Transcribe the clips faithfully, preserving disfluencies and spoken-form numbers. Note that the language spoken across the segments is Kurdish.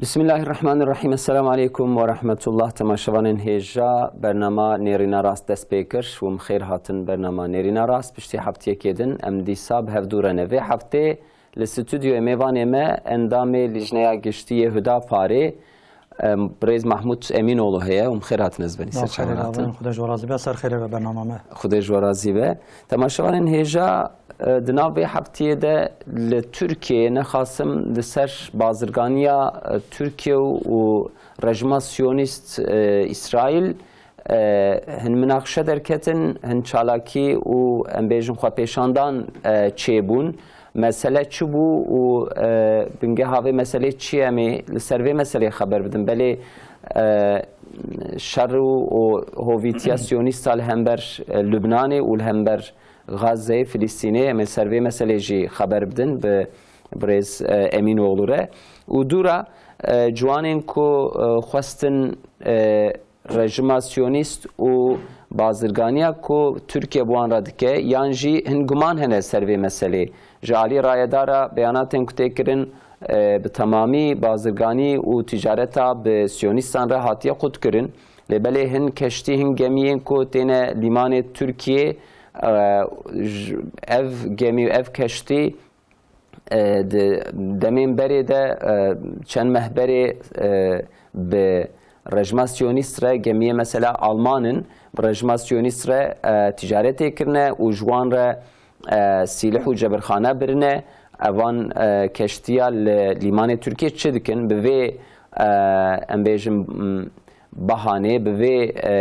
Bismillahirrahmanirrahim. Esselamu aleykum ve rahmetullah. Temaşevanên hêja, bernama Nêrîna Rast dest pê kir. Hûn bi xêr hatin bernama Nêrîna Rast. Piştî heftiyekê din em dîsa bi hevdû re ne. Vê heftê li stûdyoyê mêvanê me endamê Lijneya Giştî yê Hudaparê, em, birêz Mahmûd Emînoğlu heye. Hûn bi xêr hatin, ez benî ser çavan hatin. Xwedê ji we razî be, ser xêrê be bernama me. Xwedê ji we razî be. Temaşevanên hêja, e, di nav vê heftiyê de li Tirkiyeyê nexasim li ser bazirganiya, e, Tirkiye û rejima siyonîst, e, Îsraîl, e, hin minaqşe derketin, hin çalakî û em bêjin xwepêşandan, e, çêbûn. Mesele çi bû û, e, bingeha vê meselê çi ye? Em ê li ser vê meselê xeber bidin. Belê, e, şer û, û hovîtiya siyonîsta li hember, e, Lubnanê û li hember Gazeyê, Filistînê, em ê ser vê meselê jî xeber bidin bi birêz, e, Emînoğlu re. Û dû re, e, ciwanên ku, e, xwestin, e, rejima siyonîst û bazirganiya ku Tirkiye bi wan re dike, yan jî hin guman hene ser vê meselê. Ji alî rayedara beyanatên ku tê kirin, e, bi temamî bazirganî û ticareta bi siyonîstan re hatiye qutkirin. Lê belê hin keştî, hin gemiyên ku têne lîmanê Tirkiyê, e, j-, ev gemî û ev keştî, e, di demên berê de, e, çend meh berê, e, bi rejima siyonîst re gemiyê mesela Alman in, bi rejima siyonîst re, e, ticaretê kirine û ji wan re, e, sîlih û cebirxane birine. Evan, e, keştiya li lîmanê Tirkiyê çi dikin? Bi vê, e, em bêjin, m, bahanê, bi vê, e,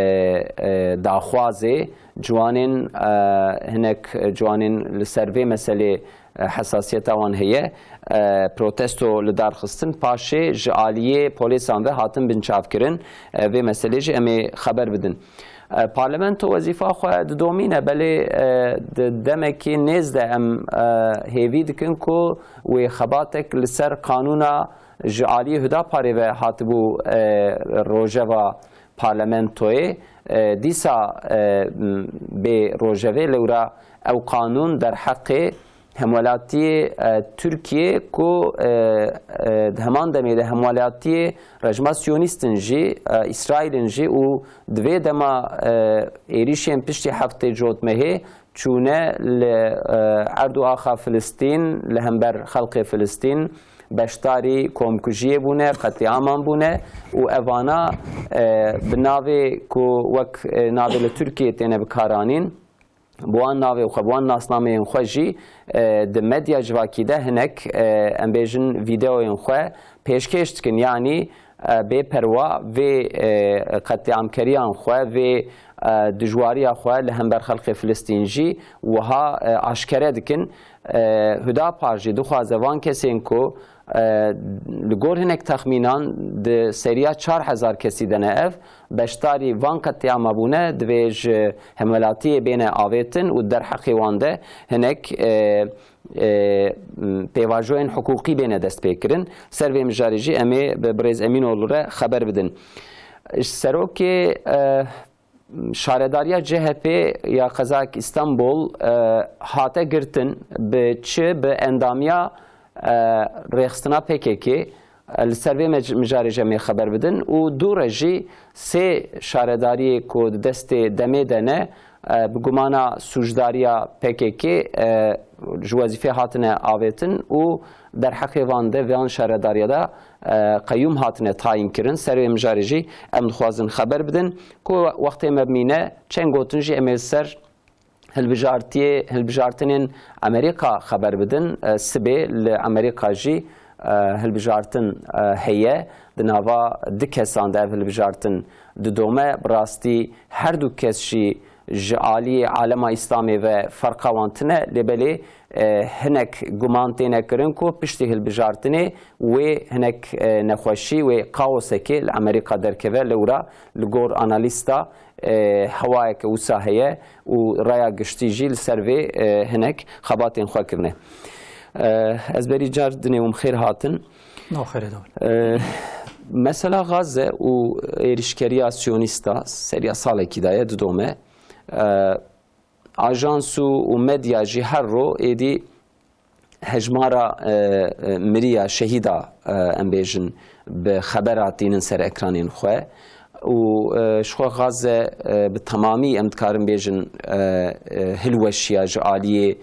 e, daxwazê ciwanên, e, hinek ciwanên li ser vê meselê, e, hesasiyeta wan heye, e, protesto li dar xistin, paşê ji aliyê polêsan ve hatin binçavkirin. E, vê meselê jî em ê xeber bidin. E, parlamento wezîfa xwe didomîne, belê, e, di demekî nêz de em, e, hêvî dikin ku wê xebatek li ser qanûna ji aliyê Hudaparê ve hatibû, e, rojeva parlamentoyê, e, dîsa, e, m, bê rojevê. Lewra ew qanûn derheqê hemwelatiyê, e, Tirkiyê ku, e, e, di heman demê de hemwelatiyê rejima siyonîst in jî, e, Îsraîl in jî û di vê dema, e, êrîşên piştî heftê cotmehê çûne li, e, erd û axa Filistîn, li hember xelkê Filistîn beşdarî komkujiyê bûne, qetlîaman bûne û evana, e, bi navê ku wek, e, navê li Tirkiyê têne bikaranîn, bi wan navê xwe, bi wan nasnameyên xwe jî, e, di medya civakî de hinek, e, em bêjin vîdeoyên xwe pêşkêş dikin. Yanî, e, bêperwa vê, e, qetlîamkeriyan xwe, vê, e, dijwariya xwe li hember xelkê Filistîn jî wiha, e, aşkere dikin. E, Hudapar jî dixwaze van kesên ku, e, li gor hinek texmînan di seriya çar hezar kesî de ne ev, beşdarî van qetlîama bûne, divê ji hemwelatiyê bêne avêtin û derheqê wan de hinek, e, e, pêvajoyên hiqûqî bêne destpêkirin. Ser vê mijarê jî em ê bi birêz Emînoğlu re xeber bidin. Serokê, e, Şaredariya C H P ya Qezak Îstanbul, e, hate girtin, bi çi? Bi endamiya, e, rêxistina P K K. E, li ser vê mec-, mijarê jî em ê xeber bidin û dû re jî sê şaredariyê ku di destê demê de ne, e, bi gumana sûcdariya P K K, e, ji wezîfê hatine avêtin û derheqê van de, van şaredariya de, e, qeyûm hatine tayîn kirin. Ser vê mijarê jî em dixwazin xeber bidin ku wextê me bimîne, çend gotin jî em ê li ser hilbijartiyê, hilbijartinên Amerîka xeber bidin. E, sibê li Amerîka jî, e, hilbijartin, e, heye. Di nava du kesan de ev hilbijartin didome. Bi rastî her du kes jî ji aliyê alema Îslamê ve ferqa wan tune, lê belê, e, hinek guman têne kirin ku piştî hilbijartinê wê hinek, e, nexweşî, wê kaosekê li Amerîka derkeve. Lewra li gor analîsta, e, hewayeke wisa heye û raya giştî jî li ser vê, e, hinek xebatên xwe kirine. E, ez berî car dinê hûn xêr hatin. Nav xêrê de bin. E, mesela Gaze û êrîşkeriya siyonîsta seriya salekî daye didome. E, ajans û, û medya jî her ro êdî, hejmara, e, e, miriya, şehîda, e, em bêjin, bi xebera tînin ser ekranên xwe û, e, ji xwe Gaze, e, bi temamî em dikarin bêjin, e, e, hilweşiya ji aliyê,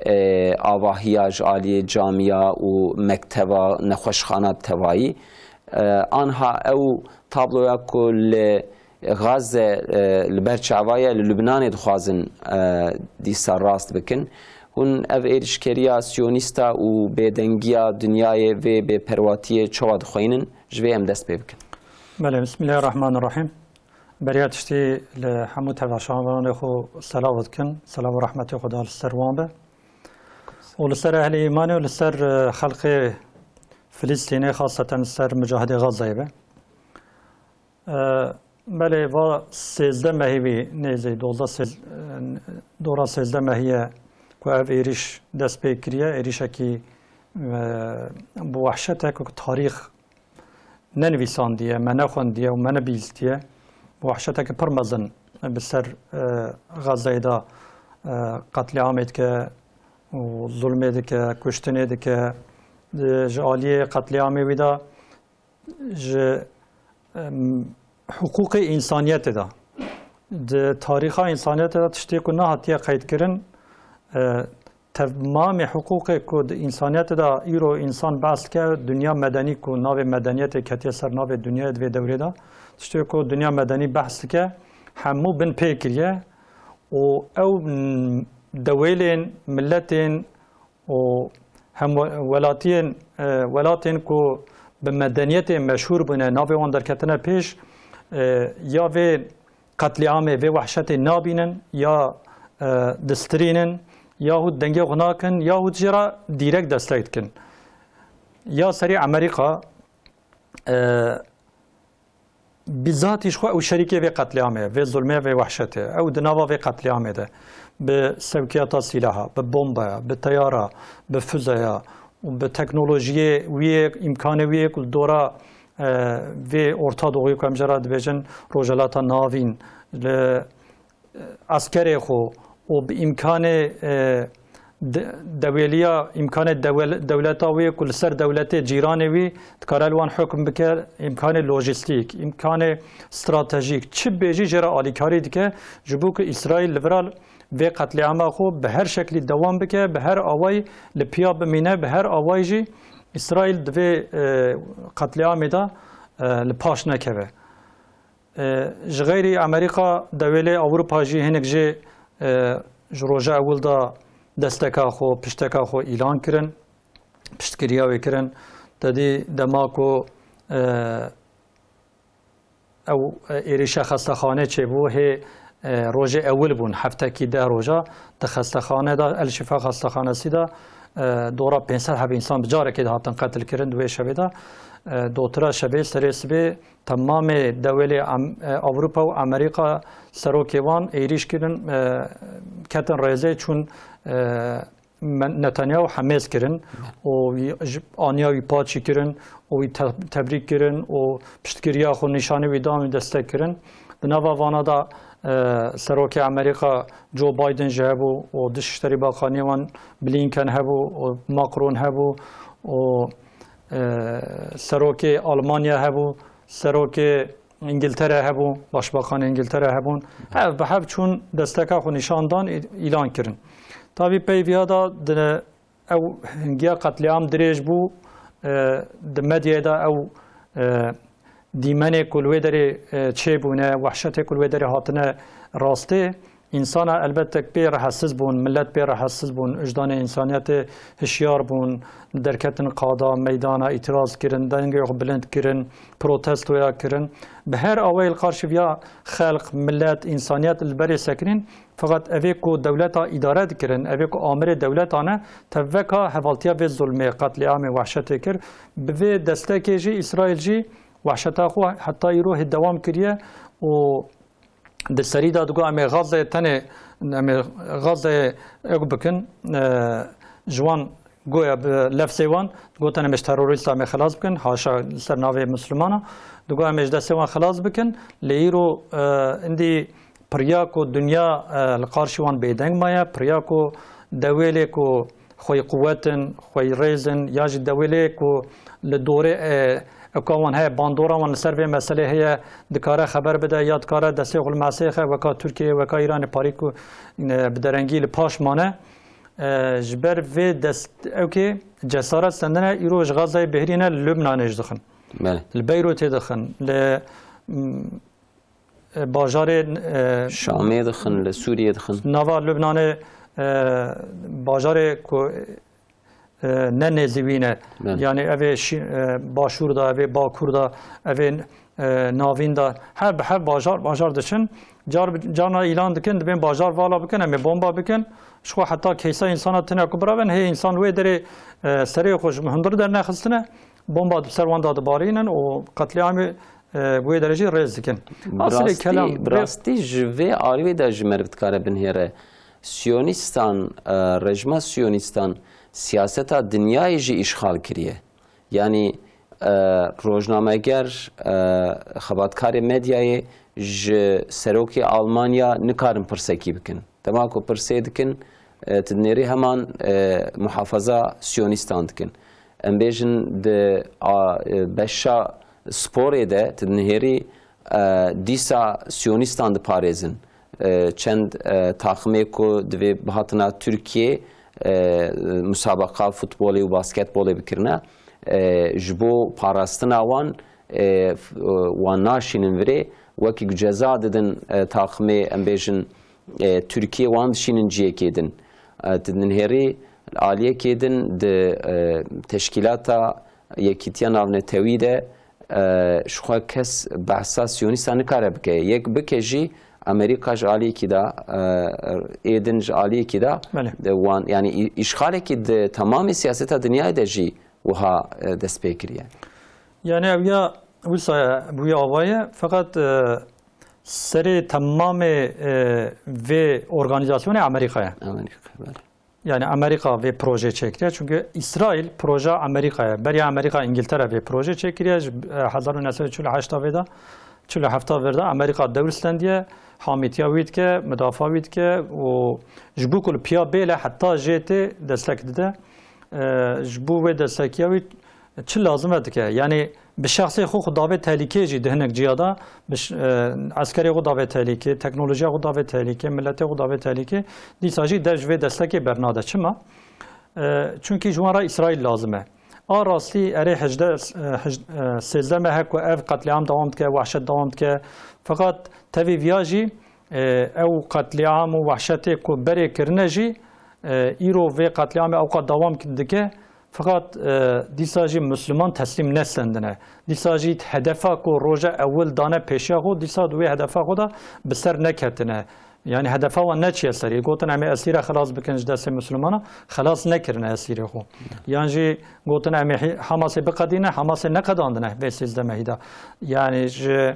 e, avahiya, ji aliyê camiya û mekteva, nexweşxana bi tevayî. E, anha ew tabloya ku li Gaze, e, li ber çava ye, li Lubnanê dixwazin, e, dîsa rast bikin. Hûn ev êrişkeriya siyonîsta û bêdengiya dinyayê, vê bêperwatiyê çawa dixweynin? Ji vê em dest pê bikin. Belê, Bismillahirrahmanirrahim. Beriya tiştî li hemû temaşevanê xwe selav dikin. Selav û rehmetê Xweda li ser wan be. Û li ser ehlê îmanê û li ser, e, xelkê Filistînê, xaseten li ser mucahidê Gazayê be. E, belê, va sêzdeh mehî wî, nêzî dozdeh sêz-, e, dora sêzdeh mehî ye ku ev êrîş dest pê kiriye. Êrîşekî, e, bi wehşetek ku tarîx nenivîsandiye, me nexwendiye û me nebîstiye. Bi wehşetekî pir mezin bi ser, e, Gazeyê de, e, qetlîamê dike û zulmê dike, kuştinê dike. Di, ji aliyê qetlîamê wî de ji, em, hiqûqê însaniyetê de, di tarîxa însaniyetê de tiştê ku nehatiye qeydkirin, e, temamê hiqûqê ku di însaniyetê de îro însan behs dike, dinya medenî ku navê medeniyetê ketiye ser navê dinyayê di vê dewrê de, tiştê ku dinya medenî behs dike, hemû bin pê kiriye û ew, m, dewêlên, miletên û hem we-, welatiyên, e, welatên ku bi medeniyetê meşhûr bûne, navê wan derketine pêş, e, ya vê qetlîamê, vê wehşetê nabînin, ya, e, distirînin, yahût dengê xwe nakin, yahût jê re dîrek destek dikin. Ya serî Amerîka, e, Bîzatî ji xwe ew şerîkê vê qetlîamê ye, vê zulmê, vê wehşetê. Ew di nava vê qetlîamê de bi sewkiyata sîlaha, bi bombaya, bi teyara, bi fuzeya û bi teknolojiyê wî yek, îmkanê wî yek li dora, e, vê Orta Doğuyê ku em jê re dibêjin Rojhilata Navîn, li eskerê xwe û bi îmkanê, e, de-, dewêliya, îmkanê dewel-, dewleta wê ku li ser dewletê cîranê wî dikare li wan hukm bike, îmkanê lojîstîk, îmkanê stratejîk, çi bêjî jê re alîkarî dike, ji bo ku Îsraîl li vira vê qetlîama xwe bi her şeklî dewam bike, bi her awayî li piya bimîne, bi her awayî jî Îsraîl di vê, e, qetlîamê de, e, li paş nekeve. E, ji xeyrî Amerîka, dewêlê Ewropa jî hinek jê, e, ji roja ewil de desteka xwe, pişteka xwe îlan kirin, piştgiriya wê kirin. Te dî dema ku, e, ew, e, êrîşa xestexanê çêbû, hê, e, rojê ewil bûn, heftekî deh roja, di xestexane de, El Şifa xestexanesî de, e, dora pênc sed heb însan bi carekê de hatin qetil kirin di wê şevê de. E, dotira şevê serê sibê temamê dewêlê Am-, e, Ewropa û Amerîka serokê wan êrîş kirin, e, ketin rêzê çûn, e, Me-, Netanyahu hemêz kirin û wî ji, aniya wî paçî kirin û wî te-, tebrîk kirin û piştgiriya xwe nîşanî wî dan, wî destek kirin. Di nava vana de, e, serokê Amerîka Joe Biden jî hebû û Dışişleri Bakanê wan Blinken hebû û Macron hebû û, e, serokê Almanya hebû, serokê Îngiltere hebû, başbakanê Îngiltere hebûn. Hev bi hev çûn desteka xwe nîşan dan, î-, îlan kirin. Tabî peyviya de di ew hingiya qetlîam dirêj bû, e, di medyayê de ew, e, dîmenê ku li wê derê, e, çêbûne, wehşetê ku li wê derê hatine rastê, Însana elbette pê rehetsiz bûn, millet pê rehetsiz bûn, wijdanê însaniyetê hişyar bûn, derketin qada, meydana, îtiraz kirin, dengê xwe bilind kirin, protestoya kirin. Bi her awayê li qarşî viya xelq, millet, însaniyet li berê sekinîn, feqet evê ku dewleta îdare dikirin, evê ku amirê dewleta ne, tevveka hevaltiya vê zulmê, qetlîamê, wehşetê kir. Bi vê destekê jî Îsraîl jî wehşeta xwe heta îro hê dewam kiriye û Di serî de digot, em ê Gazeyê tenê, em ê Gazeyê ek bikin, e, ji wan goya bi lefzê wan, digotin em ê ji terorîsta em ê xilas bikin, haşa li ser navê Mislimana, digot em ê ji destê wan xilas bikin, lê îro, e, indî piriya ku dinya, e, li qarşî wan bêdeng maye, piriya ku dewêlê ku xweyî quwet in, xweyî rêz in, ya jî dewêlê ku li dorê, e, ewka wan heye, bandora wan li ser vê meselê heye, dikare xeber bide ya dikare destê xwe li masê xe, weka Tirkiyeyê, weka Îranê, parî ku, e, bi derengî li paş mane. E, ji ber vê dest ewkê cesaret sendine îro ji Gazayê bihêrîne li Lubnanê jî dixin. Belê. Li Beyrûtê dixin, li, m, e, bajarê, e, Şamê dixin, li Sûriyê dixin. Nava Lubnanê, e, bajarê ku, e, ne nêzî wî ne. Belê. Yani evê şî-, e, başûr da, evê bakur da, evê, e, navîn da. Her bi her bajar, bajar diçin. Car, carna îlan dikin, dibên bajar vala bikin, em ê bomba bikin. Ji xwe heta keysa însana tine ku biravin, hê însan wê derê, e, serê xwe ji hundir dernexistine. Bomba di ser wan de dibarînin û qetlîamê, e, bi wê derecî rêz dikin. Bi Asilê rastî, kelam bi vê rastî ji vê alî wê de ji meriv dikare binihêre. Siyonîstan, e, rejima siyonîstan siyaseta dinyayê jî îşxal kiriye. Yanî, e, rojnameger, e, xebatkarê medyayê ji serokê Almanya nikarin pirsekî bikin. Dema ku pirsê dikin, e, tu dinêrî heman, e, muhafaza siyonîstan dikin. Em bêjin di a, e, beşa sporê de tu dinihêrî, e, dîsa siyonîstan diparêzin. E, çend, e, taximê ku divê bihatina Tirkiyê, e, musabeqa futbolê û basketbolê bikirine, e, ji bo parastina wan, e, f-, e, wan naşînin virê, wekî ku ceza didin, e, taximê, em bêjin, e, Tirkiyê, wan dişînin ciyekê din. E, tu dinihêrî aliyekê din di, e, teşkîlata Yekîtiya Navnetewî de, e, ji xwe kes behsa siyonîsta nikare bike. Yek bike jî Amerîka ji aliyekî de, e, ê din ji aliyekî de, Belê. de wan, yani î-, îşxalekî di temamê siyaseta dinyayê de jî wiha, e, dest pê kiriye. Yani ev ya wisa bi wî ava ye, feqet, e, serê temamê, e, vê organîzasyonê Amerîka ye. Amerîka, belê. Yani Amerîka vê proje çêkiriye. Çünkü Îsraîl proje Amerîka ye. Beriya Amerîka, Îngiltere vê proje çêkiriye. Ji, e, hezar û neh sed û çil û heşt vê de, çil û heft vê de Amerîka dewr stendiye, hamîtiya wî dike, midafa wî dike û ji bo ku li piya bêle heta jê tê destek dide. E, ji bo wê destekiya wî çi lazim e dike? Yani bi şexsê xwe, xwe davê tehlîkê jî di hinek ciya de, bi ş-, e, eskerê xwe davê tehlîkê, teknolojiya xwe davê tehlîkê, miletê xwe davê tehlîkê, dîsa jî dev ji vê destekê bernade. Çima? E, çünkü ji wan re Îsraîl lazim e. A rastî erê hejdeh, e, hej-, e, sêzdeh meh e ku ev qetlîam dewam dike, wehşet dewam dike. Feqet tevî viya jî, e, ew qetlîam û wehşetê ku berê kirine jî, e, îro vê qetlîamê ewqa dewam dike. Feqet, e, dîsa jî Misliman teslîm nesendine. Dîsa jî hedefa ku roja ewil dane pêşiya xwe, dîsa di wê hedefa xwe de bi ser neketine. Yani hedefa wan neçiye serî. Gotin, "Em ê esîre xelas bikin ji destê Mislimana." Xelas nekirine esîrê xwe. Yan jî gotin, "Em ê Hi-, Hamasê biqedîne." Hamasê neqedandine vê sêzdeh mehî de. Yani ji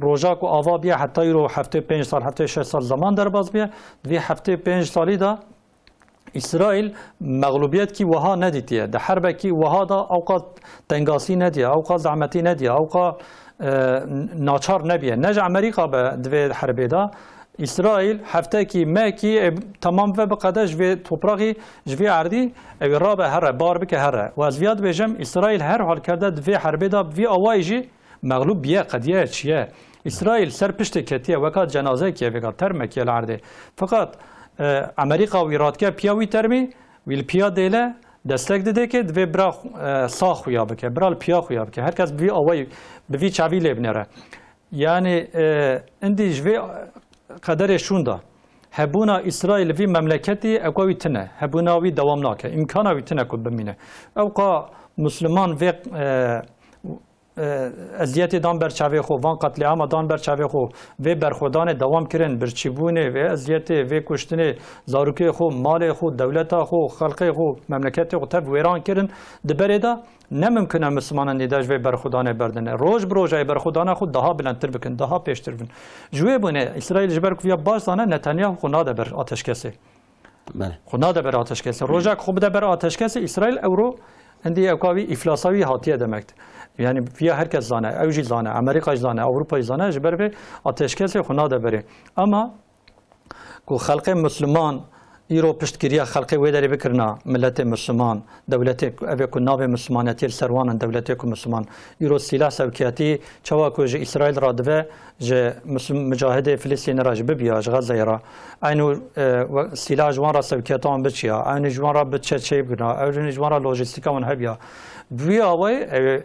roja ku ava bûye heta îro heftê pênc sal, heftê şeş sal zeman derbas bûye. Di vê heftê pênc salî de Îsraîl mexlûbiyetkî wiha nedîtiye. Di herbekî wiha de ewqa tengasî nediye, ewqa zehmetî nediye, ewqa, e, naçar nebiye. Ne ji Amerîka be di vê herbê de. Îsraîl heftekî, mehkî, e, temam ve biqede ji vê topraxî, ji vê erdî, ew ê rabe here, bar bike here. Û ez viya dibêjim, Îsraîl her halkerde di vê herbê de bi vî awayî jî mexlûb biye, qediye, çiye. Îsraîl ser piştê ketiye, weka cenazeyekê vêga termekî ye li erdê. Feqet, e, Amerîka wî radike piya wî termî, wî li piya dêle, destek dide ke divê bira, e, sax xuya bike, bira li piya xuya bike. Her kes bi vî awayî, bi vî çavî lê binêre. Yani, e, indî ji vê qederê şûnda hebûna Îsraîl li vî memleketî ewka wî tine, hebûna wî dewam nake, îmkana wî tine ku bimîne. Ewka Musliman vê, e, e, eziyetê dan ber çavê xwe, van qetlîama dan ber çavê xwe, vê berxwedanê dewam kirin, birçîbûnê, vê eziyetê, vê kuştinê, zarokê xwe, malê xwe, dewleta xwe, xelqê xwe, memleketê xwe tev wêran kirin, di berê de ne mimkun e Mislimanan nîde ji vê berxwedanê berdine. Roj bi roj ê berxwedana xwe daha bilendtir bikin, daha pêştir bin. Ji wê bûnê Îsraîl ji ber ku viya baş zane, Netanyahu xwe nade ber ateşkesê. Belê. Xwe nade ber ateşkesê. Rojak xwe bide ber ateşkesê, Îsraîl ewro hindî ewka wî îflasa wî hatiye demek. Yani viya her kes zane, ew jî zane, Amerîka jî zane, Ewropa jî zane, ji ber vê ateşkesê xwe nade berê. Ama ku xelqê Misliman îro piştgiriya xelkê wê derê bikirina, miletê Misliman, dewletê ku, ev ê ku navê Mislimanetiyê li ser wan in, dewletê ku Misliman, îro sîlah sewkiyatî çawa ku ji Îsraîl re dive, ji Mislim-, micahidê Filistînê re jî bibiya, ji Xezeyê re, eynû, e, we-, sîlah ji wan re sewkiyata wan biçiya, eynû ji wan re bi çe çê bikirina, eynû ji wan re lojîstîka wan hebiya. Bi wî awayî, ew ê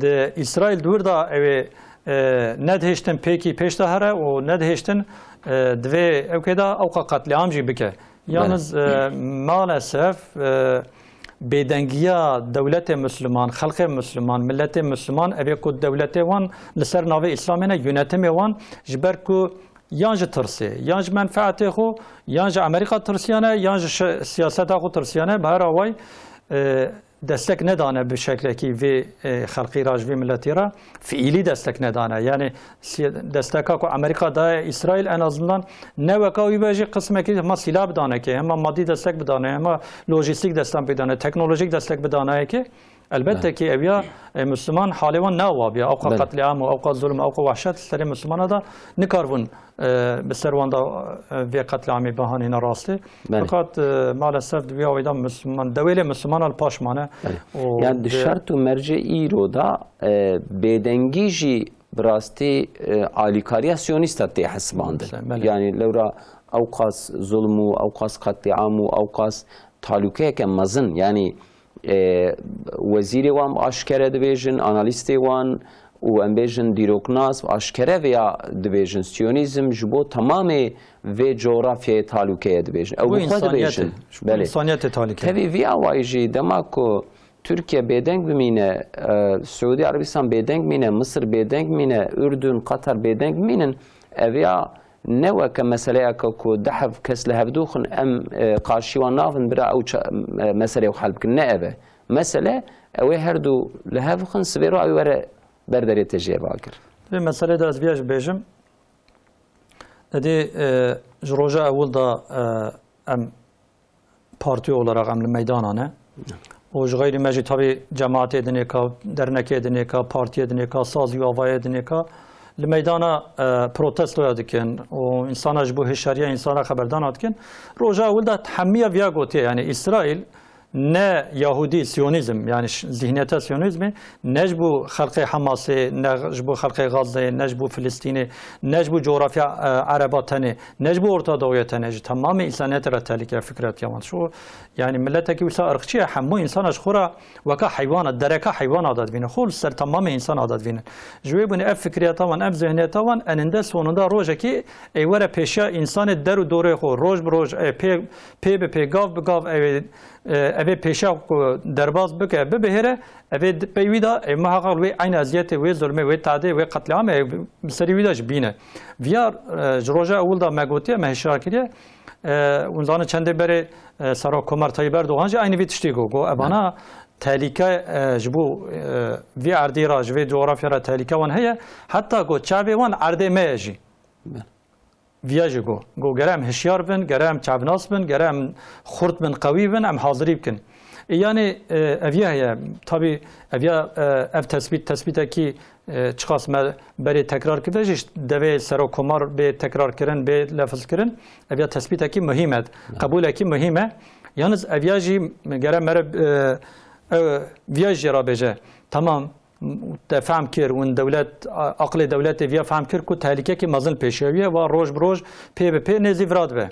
di Îsraîl di wir de ew ê, e, nedihiştin pêkî pêş de here û nedihiştin, e, divê ew kê de ewqa qetlîam jî bike. Belê. Yalnız, e, maalesef, e, bêdengiya dewletê Misliman, xelkê Misliman, miletê Misliman, ev ê ku dewletê wan li ser navê Îslamê ne, yönetimê wan ji ber ku yan ji tirsê, yan ji menfeetê xwe, yan ji Amerîka tirsiyane, yan ji şe-, siyaseta xwe tirsiyane, bi her awayî, e, destek nedane bi şeklekî vê, e, xelkî re, ji vê miletî re fiîlî destek nedane. Yani si-, desteka ku Amerîka daye Îsraîl en azından ne weka wî be jî qismekî hema sîlah bidane ki, hema madî destek bidane, hema lojîstîk destek bidane, teknolojîk destek bidane ki, elbette Belê. ki ev ya, e, Misliman halê wan ne wa biya. Ewqa Belê. qetlîam û ewqa zulm, ewqa wehşet li serê Mislimana da nikaribûn e, bi ser wan de, e, vê qetlîamê bihanîne rastê. Belê. Fakat, e, maalesef di vî awê de Misliman, dewêlê Mislimana li paş mane. Belê. Û Yani di di şert û mercê îro de, e, bêdengî jî bi rastî, e, alîkariya siyonîsta tê hesibandin. Belê. Yani lewra ewqas zulm û ewqas qetlîam û ewqas talûkeyeke mezin, yani e, wezîrê wan bi aşkere dibêjin, analîstê wan û em bêjin dîroknas bi aşkere vêya dibêjin. Siyonîzm ji bo temamê vê coğrafyayê talûke ye dibêjin. Ew Ji bo bi xwe insaniyetê, dibêjin. ji bo Belê. insaniyetê talûke ye. Tevî vî awayî jî dema ku Tirkiye bêdeng bimîne, e, Siûdî Erebistan bêdeng bimîne, Misir bêdeng bimîne, Urdun, Qatar bêdeng bimînin, ev ya ne weke meseleyeke ku du hev kes li hev dûxin em, e, qarşî wan navin bira ew ça-, e, meseleyê xwe hel bikin. Ne ev e. Mesele ew ê her du li hev bixin, sibê ro ew were ber derê tê jê ve kir. Vê meselê de ez viya jî bêjim. Dedî, e, ji roja ewil de, e, em partî olarak em li meydana ne. Û ji xeyrî me jî tabî cemaatê dinê ka, dernekê dinê ka, partiyê dinê ka, sazî û avayê dinê ka li meydana, e, protestoya dikin û însana ji bo hişyariya însana xeberdana dikin. Roja ewil de hemiya viya gotiye, yani Îsraîl ne Yahudî, Siyonîzm, yani ş-, zihniyeta Siyonîzmê, ne ji bo xelkê Hamasê, ne ji bo xelkê Gazeyê, ne ji bo Filistînê, ne ji bo coğrafya, e, Ereba tenê, ne ji bo Orta Doğuya tenê, ji temamê însaniyetê re tehlîke fikretiya wan. Şu, yani milletekî wisa irqçî ye, hemû însana ji xwe re weka heywana, dereka heywana de dibîne. Xwe li ser temamê însana de dibîne. Ji wê bûnê ev fikriyeta wan, ev zihniyeta wan eninde sonunda rojekî ê were pêşiya însanê der û dorê xwe, roj bi roj ê pê, pê bi pê, gav bi gav ê, e, ev ê pêşiya ku derbas bike, bibihêre, ev ê di-, pey wî de ê muheqeq wê eyn eziyetê, wê zulmê, wê tadê, wê qetlîamê ê bi serî wî de jî bîne. Viya, e, ji roja ewil de me gotiye, me hişyar kiriye. E, hûn zanin çendê berê, e, Serok Komar Tayyip Erdogan jî eynî vî tiştî got. Got, evana tehlîke, e, ji bo, e, vî erdî re, ji vê coğrafya re tehlîke wan heye. Heta got çavê wan erdê me ye jî. Viya jî got. Got, gere em hişyar bin, gere em çavnas bin, gere em xurt bin, qewî bin, em hazirî bikin. E, yani, e, ev ya heye. Tabî ev ya, e, ev tespît, tespîtekî, e, çiqas me berê tekrar kirde jî, devê Serok Komar bê tekrar kirin, bê lefz kirin. Ev ya tespîtekî muhîm e. Qebûlekî muhîm e. Yalnız ev ya jî gere mere, e, e, viya jî ra bêje. Tamam, te fehm kir, hûn dewlet, a-, aqilê dewletê viya fehm kir ku tehlîkekî mezin pêşiya wî ye, va roj bi roj, pê bi pê nêzî vira dibe.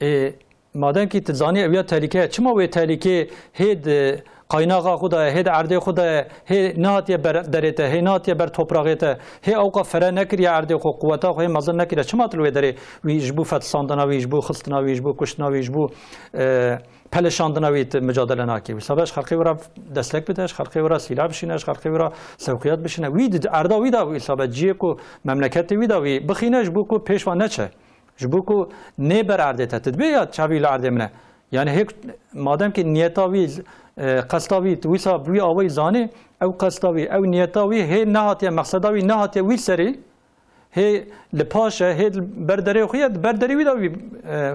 Ê, madem kî tu zanî ew ya tehlîke ye, çima wê tehlîkê hê di qaynaxa xwe de ye, hê di erdê xwe de ye, hê nehatiye ber derê te, hê nehatiye ber topraxê te, hê ewqa fere nekiriye erdê xwe, quweta xwe hê mezin nekiriye, çima tu li wê derê wî ji bo fetisandina wî, ji bo xistina wî, ji bo kuştina wî, ji bo, e, pelişandina wî tu micadele nakî. Wisa be ji xelkê we re destek bide, ji xelkê we re sîlah bişîne, ji xelkê we re sewqiyat bişîne. Wî di erda wî de wisa be cihê ku memleketê wî de wî bixîne ji bo ku pêş ve neçe. Ji bo ku nê ber erdê te. Tu dibê ya çavî li erdê min e. Yani hêk madem ki niyeta wî, e, qesta wî, tu wisa bi wî awayî zanî, ew qesta wî, ew niyeta wî hê nehatiye, meqseda wî nehatiye wî serî, hê li paş e, hê li ber derê xwe ye, di ber derê wî de wî, e,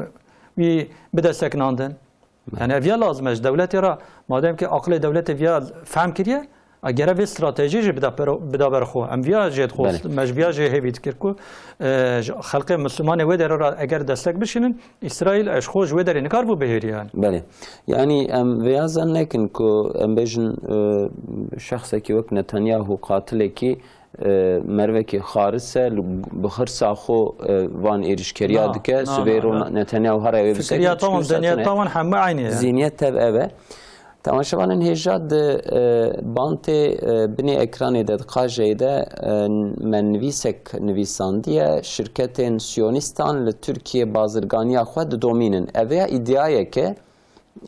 wî bide sekinandin. Yani ev ya lazim e ji dewletê re, madem ki aqilê dewletê viya fehm kiriye, A gere vê stratejiyê jî bida pero-, bida ber xwe. Em viya jê dixwest, Belê. me ji viya jê hêvî dikir ku, e, ji xelkê Mislimanê wê derê re eger destek bişînin, Îsraîl, e, ji xwe ji wê derê nikaribû bihêrî yani. Belê. Yani em vêya zen nekin ku em bêjin, e, şexsekî wek Netanyahu qatilekî, e, mervekî xaris e, li, bi xirsa xwe, e, van êrîşkeriya Na, dike, na, sibê na, ro na. Netanyahu here wê bise Fikriya ki tawan, çiqî zihniyet satine. tawan hemû eynî ye. Zihniyet tev ev e. Temaşevanên hêja di, e, bantê, e, binê ekranê de, di qajeyê de, e, me nivîsek nivîsandiye, şirketên siyonîstan li Tirkiye bazirganiya xwe didomînin. Ev ya îdiayeke,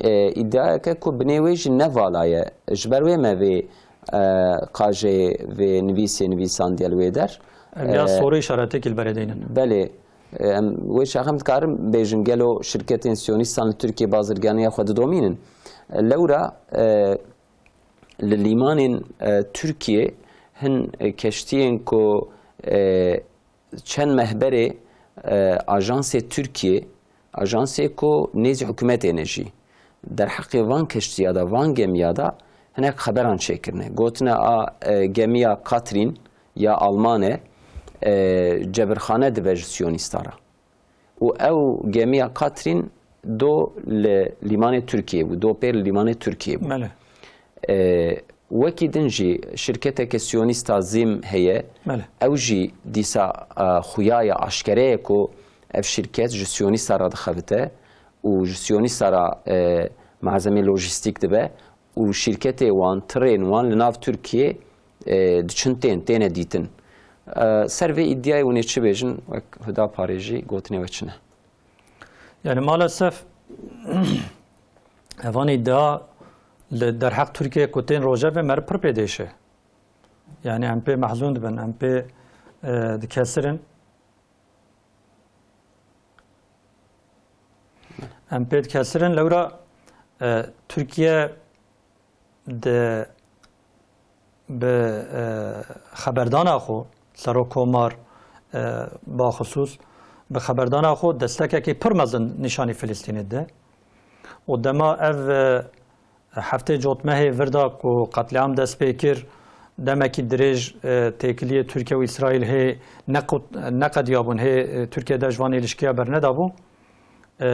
e, îdiayeke ku binê wê jî ne vala ye. Ji ber wê me vê, e, qajeyê vê nivîsê nivîsandiye li wê der. Ev ya E, soru işaretê kî li berê deynin. Belê. Em, wê çaxê em dikarin bêjin, gelo şirketên siyonîstan li Tirkiye bazirganiya xwe didomînin? Lewra, e, li lîmanên, e, Tirkiye hin, e, keştiyên ku, e, çend meh berê, e, ajansê Tirkiye, ajansê ku nêzî hikûmetê ne jî, derheqê van keştiya de, van gemiya de hinek xeberan çêkirine. Gotine a, e, gemiya Katrîn ya Alman e, e, cebirxane dibe ji siyonîsta re. Û ew gemiya Katrîn do li lîmanê Tirkiyê bû, do pê li lîmanê Tirkiyê bû. Belê. E, wekî din jî şirketeke siyonîsta Zîm heye. Belê. Ew jî dîsa, e, xuya ye, aşkere ye ku ev şirket ji siyonîsta re dixebite û ji siyonîsta re, e, malzemê lojîstîk dibe û şîrketê wan, tirên wan li nav Tirkiyê, e, diçin tên, têne dîtin. E, ser vê îdiayê hûn ê çi bêjin? Wek Huda Parê jî gotinê we çi ne? Yani maalesef evan îdia li derheq Tirkiyê ku tên rojevê me re pir pê dêşe. Yani em pê mehzûn dibin, em pê, e, dikesirin. Em pê dikesirin, lewra, e, Tirkiye di, bi, e, xeberdana xwe, Serok Komar, e, baxusûs, bi xeberdana xwe destekekî pir mezin nîşanî Filistînê dide. Û dema ev, e, heftê cotmehê vir de ku qetlîam dest pê kir, demekî dirêj, e, têkiliyê Tirkiye û Îsraîl hê nequt-, neqediyabûn, hê, e, Tirkiye de ji van êlişkiya bernedabû. E,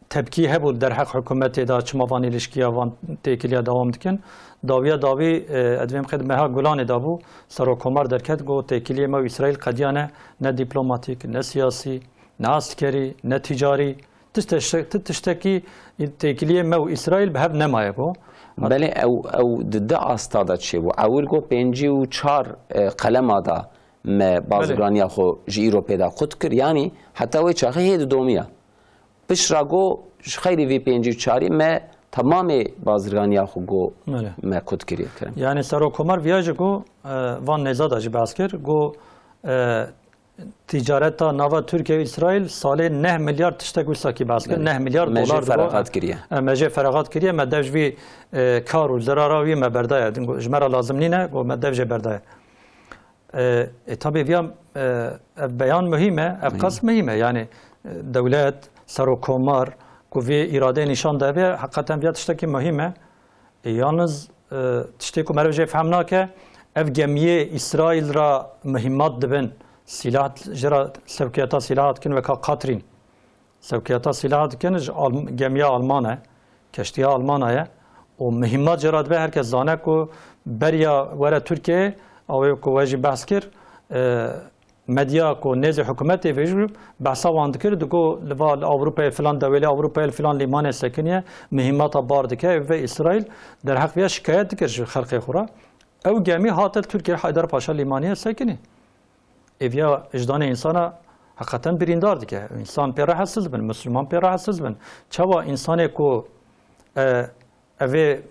tepkî hebû derheq hikûmetê de, çima van êlişkiya, van têkiliya dewam dikin. Dawiya dawî, e, ez dibêm xêt meha Gulanê de bû, Serok Komar derket, got, têkiliyê me û Îsraîl qediya ne, ne dîplomatîk, ne siyasî, ne askerî, ne tîcarî. Tişte-, ti tiştekî têkiliyê me û Îsraîl bi hev nemaye bû. Belê ew, ew di di asta de çêbû. Ewil got pêncî û çar, e, qelema da me Belê. bazirganiya xwe ji îro pê de qut kir. Yanî heta wê çaxê hê didomiya. Pişt ra got ji xeyrî vî pêncî û çarî me temamê bazirganiya xwe got Belê. me qut kiriye. Kerem. Yani Serok Komar viya jî got, e, van nêza de jî behs kir, got, e, Ticareta nava Tirkiye û Îsraîl salê neh milyar tiştek wisa kî behs kir. Belê. Neh milyar Me jê dolar dibe. feraxat kiriye. E, me jê feraxat kiriye, me dev ji vî, e, kar û zirara wî me berdaye. Din got, ji me re lazim nîne, got me dev jê berdaye. E, e, tabi viya, e, ev beyan muhîm e, ev Muhîm. qas muhîm e. Yani, e, dewlet, serokkomar, ku vê îradeyê nîşan dabe, heqeten viya tiştekî muhîm e. E, yalnız, e, tiştê ku meriv jê fehm nake, ev gemiyê Îsraîl ra muhîmmat dibin, sîlah ji ra sewkiyeta sîlaha dikin weka Katrîn. Sewkiyeta sîlaha dikin ji Alm-, gemiya Alman e, keştiya Almana ye. Û muhîmmat jê ra dibe, herkes zane ku beriya were Tirkiyeyê, ew ê ku we jî behs kir, e, medya ku nêzî hikûmetê vê jî behsa wan dikir, digo li va li Ewropayê filan dewêlê, Ewropayê li filan lîmanê sekiniye, mihîmata bar dike, ev ve Îsraîl derheq viya şikayet dikir ji xelkê xwe re. Ew gemî hate li Tirkiye, Haydarpaşa lîmaniyê sekinî. Êviya wijdanê însana heqeten birîndar dike. Însan pê rehetsiz bin, Misliman pê rehetsiz bin. Çawa însanê ku, e, Ev ê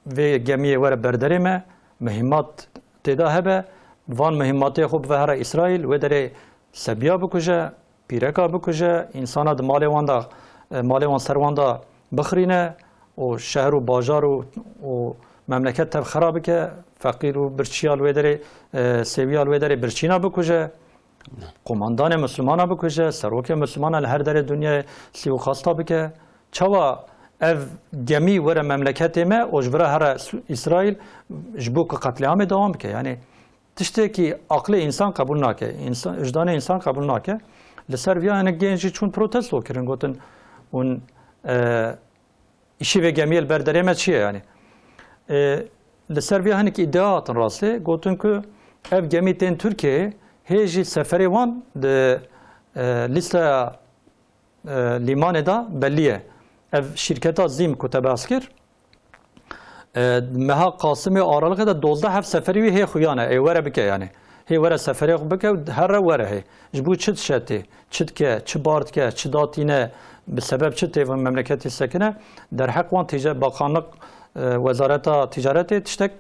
vê gemiyê were berderê me, mihîmat tê de hebe, van mihîmatê xwe bive here Îsraîl, wê derê sebiya bikuje, pîreka bikuje, însana di malê wan de, e, malê wan ser wan de bixirîne û şehr û bajar û, û memleket tev xera bike, feqîr û birçîya li wê derê, e, sêwiya li wê derê birçîna bikuje. Qomandanê Mislimana bikuje, serokê Mislimana li her derê dinyayê sî û xasta bike. Çawa Ev gemî were memleketê me û ji vira here Su-, Îsraîl ji bo ku qetlîamê dewam bike. Yanî tiştekî aqlê însan qebûl nake, însan, wijdanê însan qebûl nake. Li ser viya hinek gên jî çûn protesto kirin, gotin hûn, e, îşî vê gemiyê li ber derê me çi ye yanî? E, li ser viya hinek îdia hatin rastê, gotin ku ev gemî tên Tirkiyeyê hê jî seferê wan di, e, lîsteya e, lîmanê de belî ye. Ev şîrketa Zîm ku te behs kir, e, meha Qasimê û Aralixê de dozdeh heb seferî wî hê xuyan e, ê were bike yanî. Hê were seferê xwe bike û here were hê. Ji bo çi dişe tê, çi dike, çi bar dike, çi datîne, bi sebeb çi tê vin memleketê sekine, derheq wan tîce-, bakanlik, e, wezareta ticaretê tiştek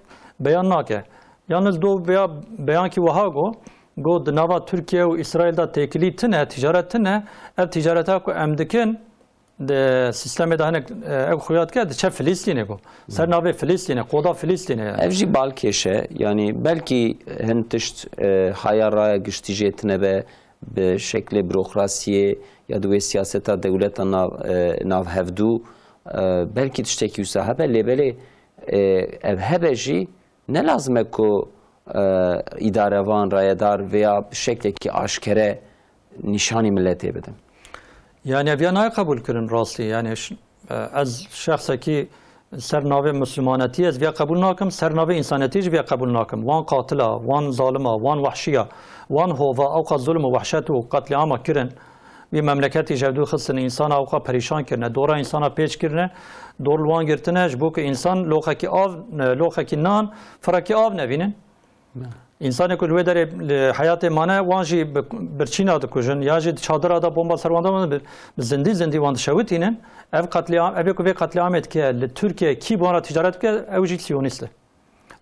beyan nake. Yalnız do veya beyankî wiha got, got, di nava Tirkiye û Îsraîl de têkilî tune, ticaret tune, ev ticareta ku em dikin, di sîstemê de hinek, e, ew xuya dike, diçe Filîstînê got. Ser navê Filîstînê, qoda Filîstînê yani. Ev jî balkêş e. Yanî belkî hin tişt, e, haya raya giştî jê tune be, bi şeklê burokrasiyê ya di wê siyaseta dewleta nav, e, navhevdû, e, belkî tiştekî wisa hebe, lê belê, e, ev hebe jî ne lazim e ku, e, îdarevan, rayedar veya bi şeklekî aşkere nîşanî miletê bidin. Yani ev ya nayê qebûl kirin rastî. Yani ş-, e, ez şexsekî ser navê Mislimanetî ez viya qebûl nakim, ser navê însanetî jî viya qebûl nakim. Wan qatila, wan zalima, wan wehşiya, wan hova, ewqa zulm û wehşet û qetlîama kirin. Wî memleketî ji hevdû xistin, însana ewqa perîşan kirine, dora însana pêç kirine, dor li wan girtine, ji bo ku însan loqekî av, loqekî nan, firekî av nevînin. Be. Însanê ku li wê derê li heyatê mane, wan jî bi, birçîna dikujin, ya jî di çadira de bomba ser wan de, bi, bi zindî zindî wan dişewitînin. Ev qetlîam, ev ê ku vê qetlîamê dike, li Tirkiye kî bi wan re ticaret bike, ew jî siyonîst e.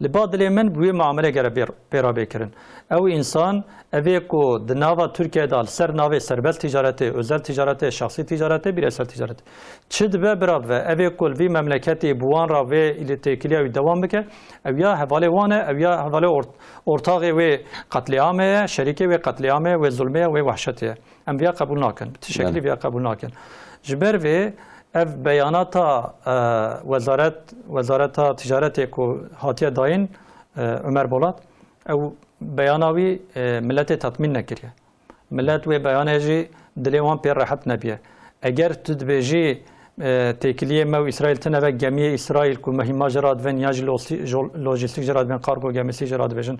Li ba dilê min bi wê muamelê gere bê, pê re bê kirin. Ew însan, ev ê ku di nava Tirkiye de li ser navê serbest ticaretê, özel ticaretê, şexsî ticaretê, bireysel ticaretê. Çi dibe bira bibe, ev ê ku li vî memleketê bi wan re vê îlî têkiliya wî dewam bike, ew ya hevalê wan e, ew ya hevalê ort-, ortaxê wê qetlîamê ye, şerîkê wê qetlîamê ye, wê zulmê ye, wê wehşetê ye. Em viya qebûl nakin. Bi tişekilî Belê. viya qebûl nakin. Ji ber vê ev beyanata, e, wezaret, Wezareta Ticaretê ku hatiye dayîn, e, Ömer Bolat, ew beyana wî, e, miletê tetmîn nekiriye. Milet wê beyanê jî dilê wan pê rehet nebiye. Eger tu dibêjî, e, têkiliyê me û Îsraîl tune ve, gemiyê Îsraîl ku mehîma ji re dibin ya jî losi-, jo-, lojîstîk ji re dibin, kargo gemisî ji re dibêjin.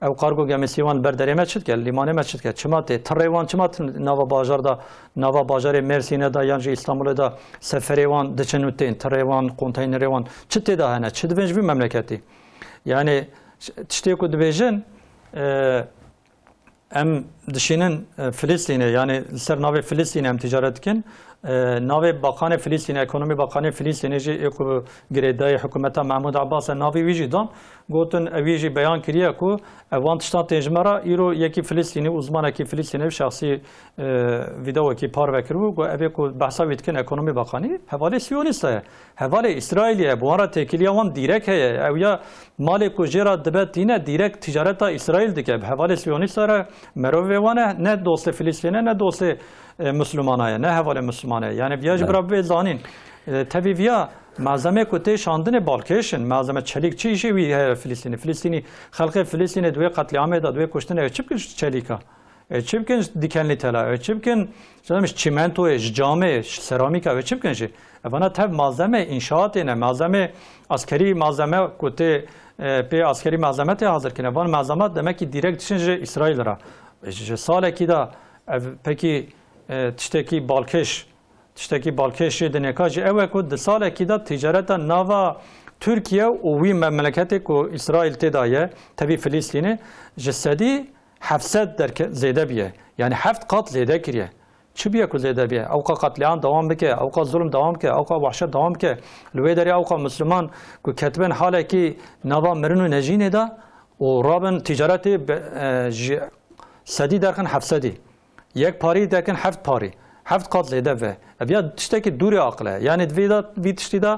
Ew kargo gemisî wan li ber derê me çi dike? Lîmanê me çi dike? Çima tê? Tirê wan çima tê nava bajar de, nava bajarê Mêrsînê de yan jî Îstanbulê de seferê wan diçin û tên? Tirê wan, konteynerê wan çi tê de hene? Çi dibin ji vî memleketî? Yani tiştê ku dibêjin, e, Em dişînin, e, Filistînê, yanî li ser navê Filistînê em ticaret dikin. E, navê Bakanê Filistînê, Ekonomî Bakanê Filistînê jî ê ku girêdayî hikûmeta Mehmûd Abbas e, navê wî jî dan. Gotin, ew wî jî beyan kiriye ku ev van tiştan tên ji me re, îro yekî Filistînî, uzmanekî Filistînê, şexsî, e, vîdeoyekî parve kiribû, got, ev ê ku behsa wî dikin Ekonomî Bakanî, hevalê siyonîst e. Hevalê Îsraîlî ye, bi wan re têkiliya wan dîrek heye. Ew ya malê ku jê re dibe tîne, dîrek ticareta Îsraîl dike. Bi hevalê siyonîsta re merovê wan e, ne dostê Filistînê, ne dostê, e, Mislimana ye, ne hevalê Mislimana ye. Yani viya ji Belê. bira bê zanîn. E, tevî viya malzemê ku tê şandinê balkêş in, malzeme çelîk çi îşê wî heye Filistînî? Filistînî, xelkê Filistînê di wê qetlîamê de, di wê kuştinê çi bikin ji çelîka? E, çi bikin ji dikenlî tela? E, çi bikin, ji çimentoyê, ji camê, ji seramîka? E, çi bikin jî? Evana tev malzeme înşaatê ne, malzeme askerî malzeme ku tê, e, pê askerî malzeme tê hazir kine. Van malzemat demek ki direkt diçin ji Îsraîl re. E, ji salekî de ev pekî, e, tiştekî balkêş, tiştekî balkêş jê dinêka jî ew e ku di salekî de ticareta nava Tirkiye û wî memleketê ku Îsraîl tê de ye, tevî Filistînê, ji sedî heft sed derke-, zêde biye. Yani heft qat zêde kiriye. Çi biye ku zêde biye? Ewqa qetlîam dewam bike, ewqa zulm dewam bike, ewqa wehşet dewam bike. Li wê derê ewqa Misliman ku ketibin halekî nava mirin û nejînê de û rabin ticaretê be-, e, ji sedî derxin heft sedî. Yek parî derkin heft parî. Heft qat zêde ve. Ev ya tiştekî dûrê aqil e. Yani di vê de, vî tiştî de,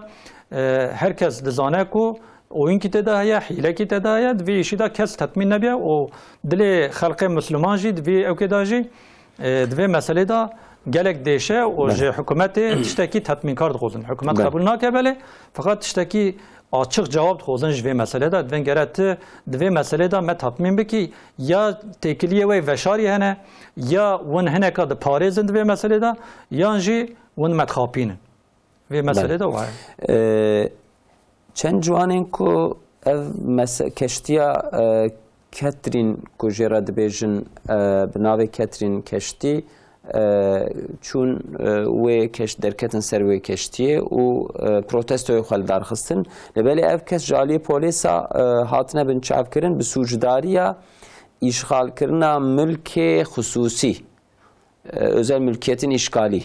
e, her kes dizane ku oyunkî tê de heye, hîlekî tê de heye, di vê îşî de kes tetmîn nebiye û dilê xelqê Misliman jî di vê ewkê de jî, e, di vê meselê de gelek dêşe û Belê. ji hikûmetê tiştekî tetmînkar dixwazin. Hikûmet Belê. qebûl nake belê, feqet tiştekî açiq cewab dixwazin ji vê meselê de. Divên gere tu di vê meselê de me tatmîn bikî, ya têkiliyê wê veşarî hene, ya win hineka diparêzin di vê meselê de, yan jî win me dixapînin. Vê meselê Belê. de wa ye. Ee, çend ciwanên ku ev mese-, keştiya, e, Ketrin ku jê re dibêjin, e, bi navê Ketrin keştî, e, çûn, e, wê keş-, derketin ser wê keştiyê û, e, protestoyê xwe li dar xistin. Lê belê ev kes ji aliyê polêsa, e, hatine binçavkirin bi sûcdariya îşxalkirina milkê xisûsî, e, özel mülkiyetin işgali.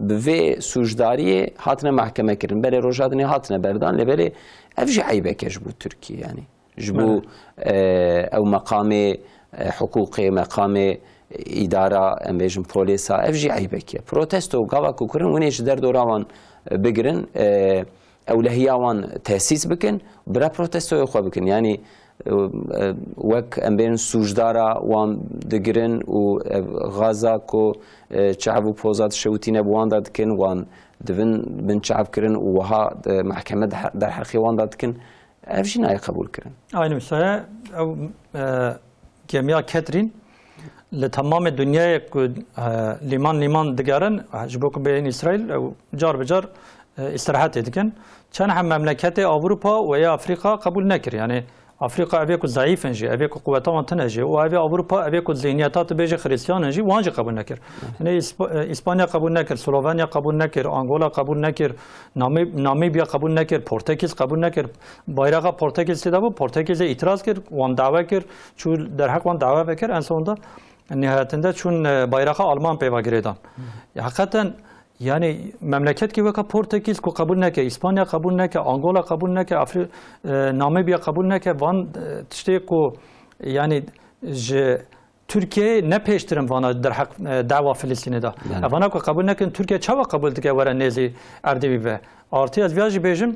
Bi vê sûcdariyê hatine mahkeme kirin. Belê roja dinê hatine berdan, lê belê ev jî eybek e ji bo Tirkiye, yanî. Ji bo, Belê. e, ew meqamê, e, hiqûqê, meqamê îdara, em bêjin polêsa, ev jî eybek e. Protesto gava ku kirin, winê ji derdora wan, e, bigirin, e, ewlehiya wan tesîs bikin, bira protestoyê xwe bikin. Yanî, e, e, wek em bêjin sûcdara wan digirin û, e, gaza ku, e, çav û poza dişewitîne bi wan de dikin, wan divin binçavkirin û wiha, e, mehkeme de-, derheqê wan de dikin. Ev jî nayê qebûlkirin. Aynı mesele, ew, e, gemiya Ketrin li temamê dinyayê ku, e, lîman lîman digerin, e, ji bo ku bêjin Îsraîl, ew car bi car, e, îstirahetê dikin. Çend hem memleketê Ewropa û yê Afrîka qebûl nekir. Yanî Afrîka ev ê ku zeîf in jî, ev ê ku quweta wan tune jî û ev ê Ewropa ev ê ku zihniyeta tu bêjî Xristiyan in jî, wan jî qebûl nekir. Yanî Îsp-, e, Îspanya qebûl nekir, Slovenya qebûl nekir, Angola qebûl nekir, Namî-, Namîbya qebûl nekir, Portekîz qebûl nekir. Bayraxa Portekîz tê de bû, Portekîzê îtiraz kir, wan dawe kir, çû derheq wan dawe vekir, en sonunda nihayetinde çûn, e, bayraxa Alman pê ve girêdan. Ya heqeten, yanî memleketki weka Portekîz ku qebûl neke, Îspanya qebûl neke, Angola qebûl neke, Afri-, e, Namîbya qebûl neke, van, e, tiştê ku, yanî ji Tirkiyeyê ne pêştir in vana derheq, e, dawa Filistînê de. Yani. Evana ku qebûl nekin, Tirkiye çawa qebûl dike were nêzî erdê wî ve? Artı ez viya jî bêjim,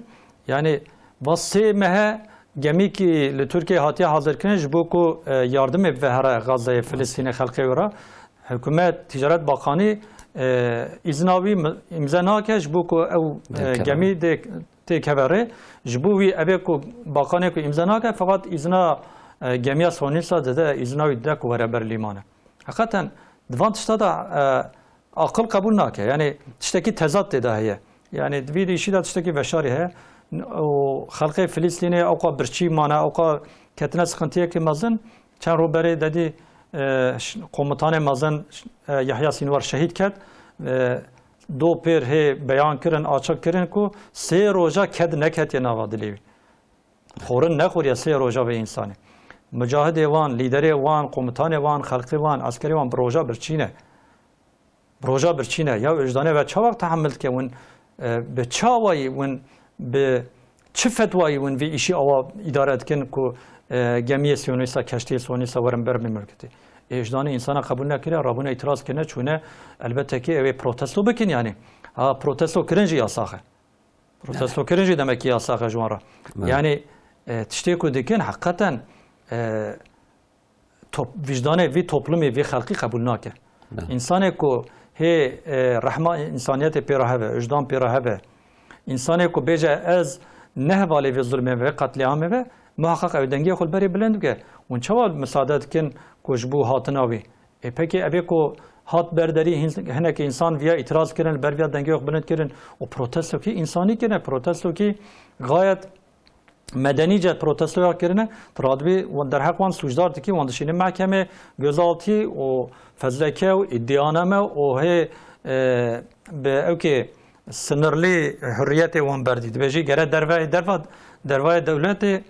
yani va sê mehe gemîkî li Tirkiye hatiye hazirkirin ji bo ku, e, yardimê bive here Gazeyê, Filistînê, xelkê wê re. Hikûmet, Ticaret Bakanî, e, îzna wî mi-, îmze nake ji bo ku ew, e, Derkeve. gemî dê têkeve rê. Ji bo wî ev ê ku bakanê ku îmze nake, feqet îzna, e, gemiya Sonîsa dide, îzna wî dide ku were ber lîmane. Heqeten di van tişta de, e, aqil qebûl nake. Yanî tiştekî tezad tê de heye. Yanî di vî de îşî de tiştekî veşarî heye. Û xelkê Filistînê ewqa birçî mane, ewqa ketine sixintiyekî mezin. Çend roj berê dedî, e, ş-, komutanê mezin, e, Yahya Sinwar şehîd ket. E, Do pêr hê beyan kirin, açiq kirin ku sê roja ked neketiye nava dilê wî. Xorin nexoriye sê roja vê însanê. Mucahidê wan, lîderê wan, komutanê wan, xelkê wan, eskerê wan bi roja birçî ne. Bi roja birçî ne. Ya wijdanê ve çawa tehemil dike win, e, bi çawayî win bi çi fetwayî win vî îşî awa îdare dikin ku, e, gemiyê Siyonîsta, keştiyê Siyonîsta werin ber mimleketê? Ê, wijdanê însana qebûl nekiriye, rabûne îtiraz kirine, çûne, elbette ki ew ê protesto bikin yani. Ha, protesto kirin jî yasax e. Protesto kirin jî demek ki yasax e ji wan re. Evet. Yani, e, tiştê ku dikin heqeten, e, top-, wijdanê vî toplumê, vî xelkî qebûl nake. Evet. Însanê ku hê, e, rehma însaniyetê pê re hebe, wijdan pê re hebe, însanê ku bêje ez ne hevalê vê zulmê ve, qetlîamê ve, muhaqqaq ew dengê xwe li berê bilind bike. Hûn çawa misade dikin ku ji bo hatina wî? Ê, pekî evê ku hat ber derî hin-, hinekî însan viya îtiraz kirin, li ber viya dengê xwe bilind kirin û protestokî însanî kirine, protestokî gayet medenîce protestoya kirine, tu radibî wan derheq wan sûcdar dikî, wan dişîne mehkemê, gözaltî û fezleke û îddianame û hê, e, bi ewkê sinirlî hurriyetê wan berdî. Dibêjî gere derve, derva, dervayê dewletê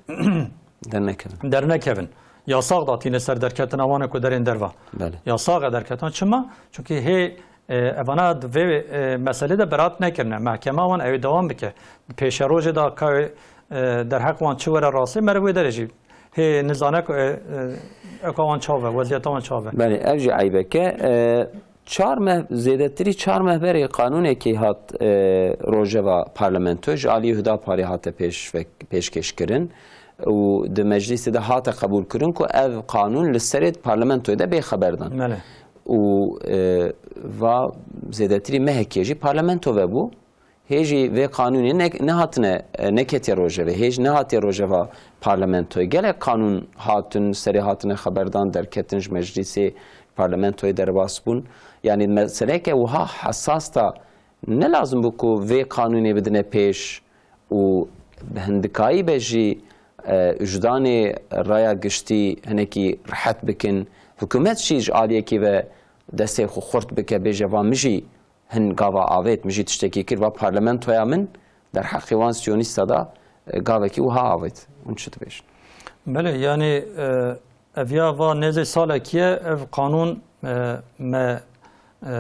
Dernekevin. dernekevin. Yasax datîne ser derketina wan ku derên derva. Belê. Yasax e derketina. Çima? Çunkî hê E, evana di vê, e, meselê de beraat nekirine. Mehkema wan ew ê dewam bike. Pêşerojê de ka, e, derheq wan çi were rastî, meriv wê derê jî hê nizane ku, e, e, eka wan çav e, weziyeta wan çav e. Belê, ev jî eybek e. E, çar meh, zêdetirî çar meh berê qanûnekê hat, e, rojeva parlamentoyê ji aliyê Hudaparê hate pêş-, pêşkêş kirin û di meclîsê de hate qebûl kirin ku ev qanûn li serê parlamentoyê de bê xeber dan. Belê. û, e, va zêdetirî mehekê jî parlamento vebû. Hê jî vê qanûnê ne-, nehatine, e, neketiye rojevê. Hê jî nehatiye rojeva parlamentoyê. Gelek qanûn hatin, serê hatine xeberdan, derketin ji meclîsê parlamentoyê derbas bûn. Yanî meseleyeke wiha hesas da ne lazim bû ku vê qanûnê bidine pêş û bi hindikayî be jî, e, wijdanê raya giştî hinekî rihet bikin. Hikûmet jî ji aliyekî ve destê xwe xurt bike, bêje va min jî hin gava avêt, min jî tiştekî kir, va parlamentoya min derheqê wan siyonîsta da, e, gavekî wiha avêt. Hûn çi dibêjin? Belê, yanî, e, ev ya va nêzê salekî ye, ev qanûn, e, me, e,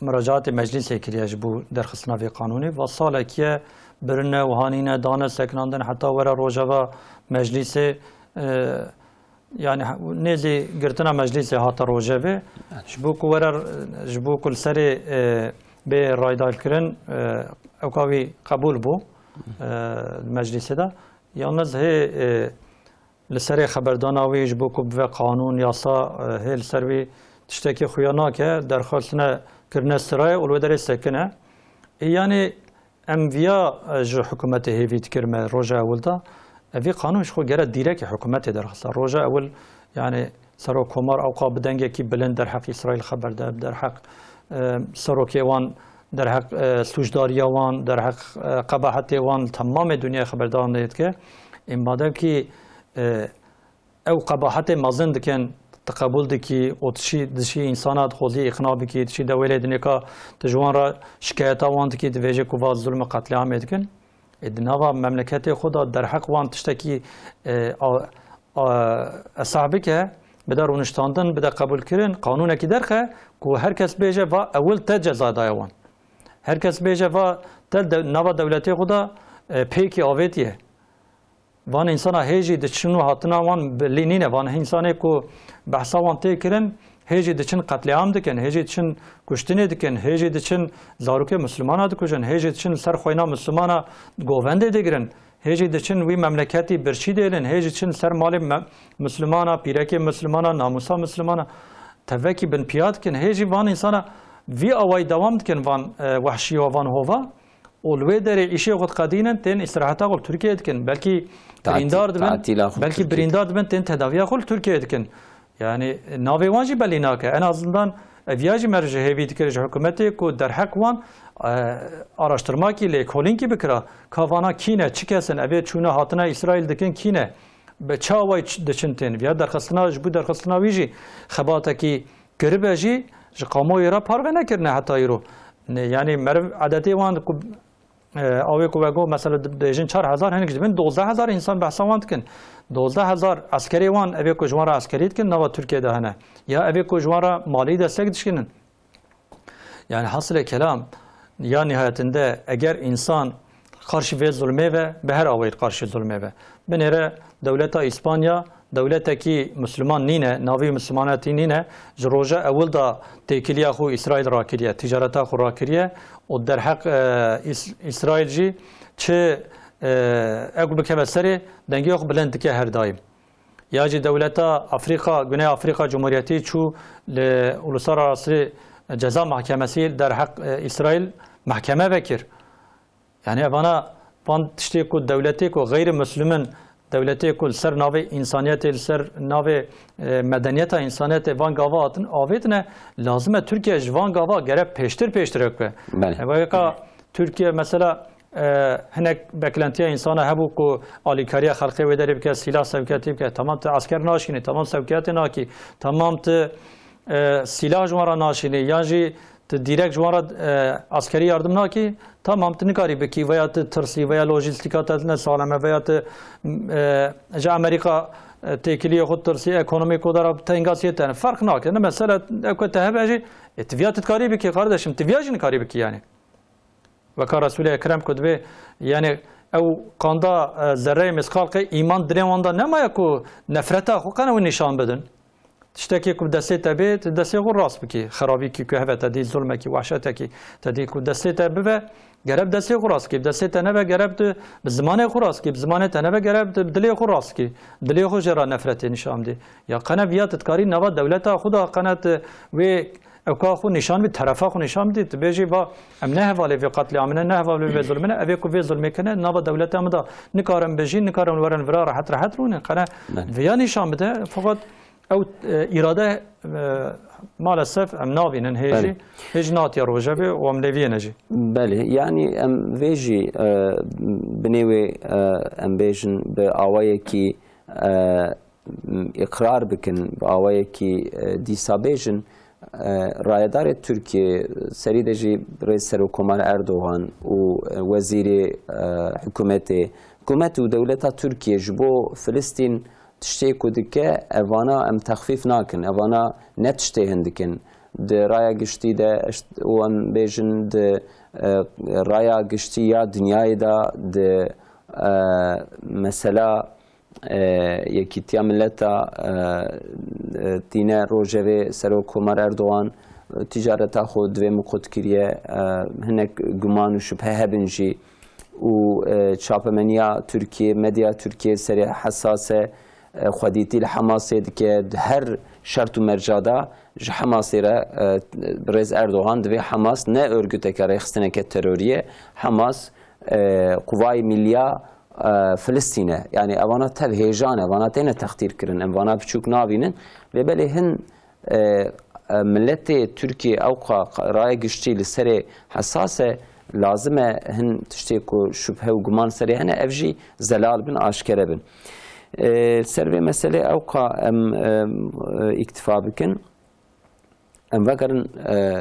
muracaatê meclîsê kiriye ji bo derxistina vê qanûnê. Va salekî ye, birine, wiha nîne, dane sekinandin, heta were rojeva meclîsê, e, yanî, nêzî girtina meclîsê hate rojevê. Ji bo ku were, ji bo ku li serê, e, bê raydalkirin, e, ewka wî qebûl bû, e, meclîsê de. Yalniz hê, e, li serê xeberdana wî ji bo ku bive qanûn, yasa, e, hê li ser wî tiştekî xuya nake, derxistine kirine sirayê û li wê derê sekine. Ê, yanî em viya, e, ji hikûmetê hêvî dikir me roja ewil de. Evî qanûn ji xwe gere dîrekî hikûmetê derxista. Roja ewil, yanî Serok Komar ewqa bi dengekî bilind derheq Îsraîl xeber de, derheq, e, serokê wan, derheq, e, sûcdariya wan, derheq, e, qebahetê wan li temamê dinyayê xeberdan dike. Ê madem kî, e, ew qebahetê mezin dikin, tu qebûl dikî û tu şî, dişî însana dixwazî îqna bikî, tu şî dewêlê dinêka tu ji wan re şikayeta wan dikî, dibêje ku va zulm û qetlîamê dikin. Ê, di nava memleketê xwe de derheq wan tiştekî, e, a, a, esah bike, bide rûniştandin, bide qebûlkirin, qanûnekî derxe ku her kes bêje va ewil te ceza daye wan. Her kes bêje va te de, nava dewletê xwe de, e, pêkî avêtiye. Van însana hê jî diçin û hatina wan belî nîne. Van însanê ku behsa wan tê kirin, hê jî diçin qetlîam dikin, hê jî diçin kuştinê dikin, hê jî diçin zarokê Mislimana dikujin, hê jî diçin li ser xweyna Mislimana govendê digirin, hê jî diçin wî memleketî birçî dêlin, hê jî diçin li ser malê me-, Mislimana, pîrekê Mislimana, namûsa Mislimana tevekî binpiya dikin. Hê jî van însana vî awayî dewam dikin van, e, wehşiya, van hova. Û li wê derê îşê xwe diqedînin, tên îstiraheta xwe li Tirkiyeyê dikin. Belkî Tatî-, birîndar dibin, tatîla xwe li belkî Tirkiyeyê birîndar dibin, tên tedaviya xwe li Tirkiyeyê dikin. Yani navê wan jî belî nake. En azından ev ya jî me ji hêvî dikir ji hikûmetê ku derheq wan, e, araştirmakî lêkolînkî bikira. Ka vana kî ne, çi kes in, evê çûne hatine Îsraîl dikin kî ne? Bi çi awayî ç-, diçin tên? Ya derxistina, ji bo derxistina wî jî xebatekî kiribe jî ji kamuoyê re parve nekirine heta îro. Ne, yani meriv edetê wan ku, e, awê ku we got, mesela di-, dibêjin çar hezar, hinek dibin dozdeh hezar însan behsa wan dikin. Dozdeh hezar eskerê wan, evê ku ji wan re eskerî dikin, nava Tirkiyê de hene. Ya evê ku ji wan re malî destek dişkinin. Yani hasilê kelam, ya nihayetinde eger insan qarşî vê zulmê ve, bi her awayî qarşî zulmê ve. Binêre dewleta Îspanya, dewletekî Misliman nîne, navî Mislimanetî nîne, ji roja ewil de têkiliya xwe Îsraîl rakiriye, ticareta xwe rakiriye û derheq, e, Îs-, Îsraîl jî çi, e, ew bikeve serê, dengiya xwe bilind dike her daîm. Ya jî dewleta Afrîka, Güney Afrîka Cumhuriyetî çû li Uluslararası Ceza Mahkemesi derheq, e, Îsraîl mehkeme vekir. Yani evana van tiştê ku dewletê ku xeyrî Mislimin, dewletê ku li ser navê însaniyetê, li ser navê, e, medeniyeta însaniyetê van gava hatin avêtine, lazim e Tirkiye ji van gava gere pêştir pêştir bike. Belê. E, weka Tirkiye mesela, e, hinek beklentiya însana hebû ku alîkariya xelkê wê derê bike, sîlah sevkiyatî bike. Tamam tu esker naşînî, tamam sevkiyatê nakî, tamam tu, e, sîlah ji wan re naşînî, yan jî tu dîrek ji wan re, e, eskerî yardim nakî, tamam tu nikarî bikî, veya tu tirsî, veya lojîstîka te ne salem e, veya tu, e, ji Amerîka, e, têkiliyê xwe tirsî, ekonomî ku dera tengasiyê te ne. Ferq nake. Ne mesele ew ku te hebe jî, e, tu viya tu dikarî bikî, kardeşim, tu viya jî nikarî bikî yani. Weka Resûlê Ekrem ku dibê, yani ew qanda, e, zerreyê misqal qey îman dilê wan de nemaye ku nefreta xwe qene wî nîşan bidin. Tiştekê ku bi destê te bê, tu destê xwe rast bikî. Xerabîkî ku heve te dî, zulmekî, wehşetekî te dî ku destê te bibe, gerek destê xwe rast bikî. Bi destê te nebe, gerek tu bi zimanê xwe rast bikî. Bi zimanê te nebe, gerek tu bi dilê xwe rast bikî. Dilê xwe jê re nefretê nîşan bidî. Ya qene viya tu dikarî nava dewleta xwe de qene tu wê ewka xwe nîşan bidî, terefa xwe nîşan bidî. Tu bêjî, va, em ne hevalê vê qetlîamine, ne hevalê vê zulmine, ev ê ku vê zulmê kine, nava dewleta min de nikarin bijîn, nikarin werin vira rehet rehet rûnin. Qene Belê. viya nîşan bide. Fakat Ew, e, îrade, e, maalesef em nabînin hê jî. Belê. Hê jî natiye rojevê û em lêviyê ne jî. Belê, yanî em vê jî, e, binê wê, e, em bêjin bi awayekî, e, îqrar bikin, bi awayekî, e, dîsa bêjin, e, rayedarê Tirkiyê, serî de jî Rêz Serokkomar Erdogan û, e, wezîrê, e, hikûmetê, hikûmet û dewleta Tirkiyê ji bo Filistîn tiştê ku dike, evana em texfîf nakin, evana ne tiştê hin dikin. Di raya giştî de, eşt-, û em bêjin di, e, raya giştî ya dinyayê de, di, e, mesela, e, Yekîtiya Mileta, e, e, tîne rojevê Serok Komar Erdogan, e, ticareta xwe divê min qut kiriye, e, hinek guman û şubhe hebin jî, û, e, çapemeniya Tirkiyê, medya Tirkiyê serê hesas e, e, xwedîtî li Hamasê dike, di her şert û merca de ji Hamasê re, e, birêz Erdogan divê Hamas ne örgüteke rêxistineke terorî ye, Hamas, e, Quvayê Milliya, e, Filistîn e. Yanî evana tev hêjan e, evana têne textîr kirin, em vana biçûk nabînin. Lê belê hin e, e, miletê Tirkiyê ewqa raya giştî li serê hesas e, lazim e hin tiştê ku şubhe û guman serê hene, ev jî zelal bin, aşkere bin. E, ser vê meselê ewqa em, em, e, îktifa bikin. Em vegerin, e,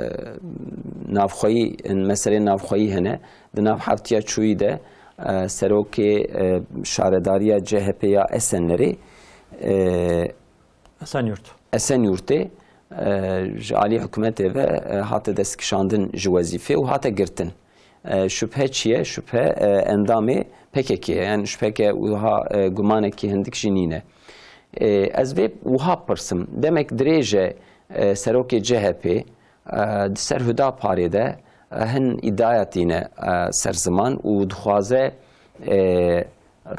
navxweyî, meselê navxweyî hene. Di nav heftiya çûyî de, e, serokê, e, şaredariya C H P ya Esenlerê, e, Esenyurt. Esenyurtê, e, ji alî hikûmetê ve, e, hate destkişandin ji wezîfê û hate girtin. E, şubhe çi ye? Şubhe, e, endamê P K K ye. Yani şubheke wiha, e, gumanekî hindik jî nîne. E, ez vê wiha pirsim. Demek dirêj e, e, serokê C H P, e, di ser Hudaparê de, e, hin îdiaya tîne, e, ser ziman û dixwaze, e,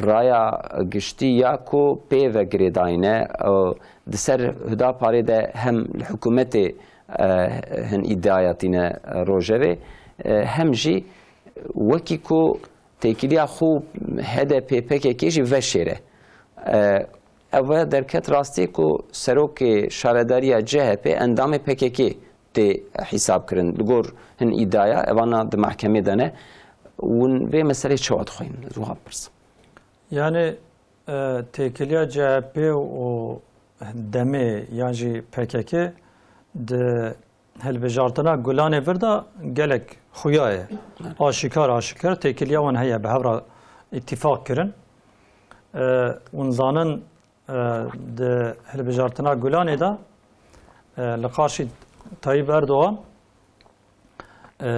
raya giştî ya ku pê ve girêdayîne, e, di ser Hudaparê de hem li hikûmetê, e, hin îdiaya tîne, e, rojevê, e, hem jî wekî ku têkiliya xwe H D P P K K jî veşêre. E, ev derket rastî ku serokê şaredariya C H P endamê P K K tê hîsab kirin. Li gor hin îdiaya, evana di mehkemê de ne. Hûn vê meselê çawa dixwînin? Ez wiha bipirsim. Yani, e, têkiliya C H P û demê yan jî P K K di hilbijartina Gulanê vir de gelek xuya ye. Aşikar, aşikar têkiliya wan heye, bi hev re îtîfaq kirin. E, hûn zanin, e, di hilbijartina Gulanê de, e, li qarşî Tayyip Erdogan, e,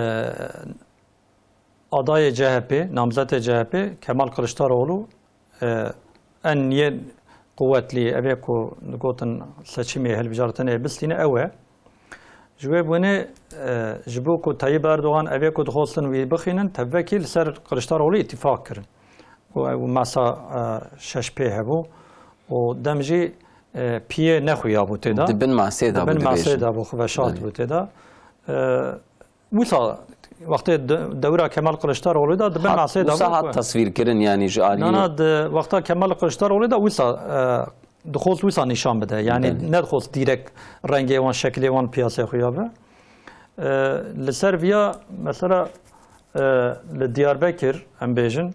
adayê C H P, namzetê C H P, Kemal Kiliçdaroğlu, e, en yên quwetlî, ev ê ku gotin seçimê hilbijartinê bistîne, ew e. Ji wê bûnê, e, ji bo ku Tayyip Erdogan ev ê ku dixwestin wî bixînin, tevvekî li ser Kiliçdaroğlu îtîfaq kirin. Û ew masa, e, şeş pê hebû û dem jî, e, piyê nexuya bû tê de. Di bin masê de Di bin bû masê dibêjin. de bû, xwe veşart Belê. bû tê de. E, wisa wextê de-, dewra Kemal Kiliçdaroğlu de di bin Hat, masê de wisa bû hat ku tesvîr kirin, yani ji alî Na, na, di wexta Kemal Kiliçdaroğlu de wisa, e, dixwest wisa nîşan bide. Yani Belê. nedixwest direkt rengê wan, şekilê wan piyasê xuya be. E, li ser viya, mesela, e, li Diyarbekir, em bêjin,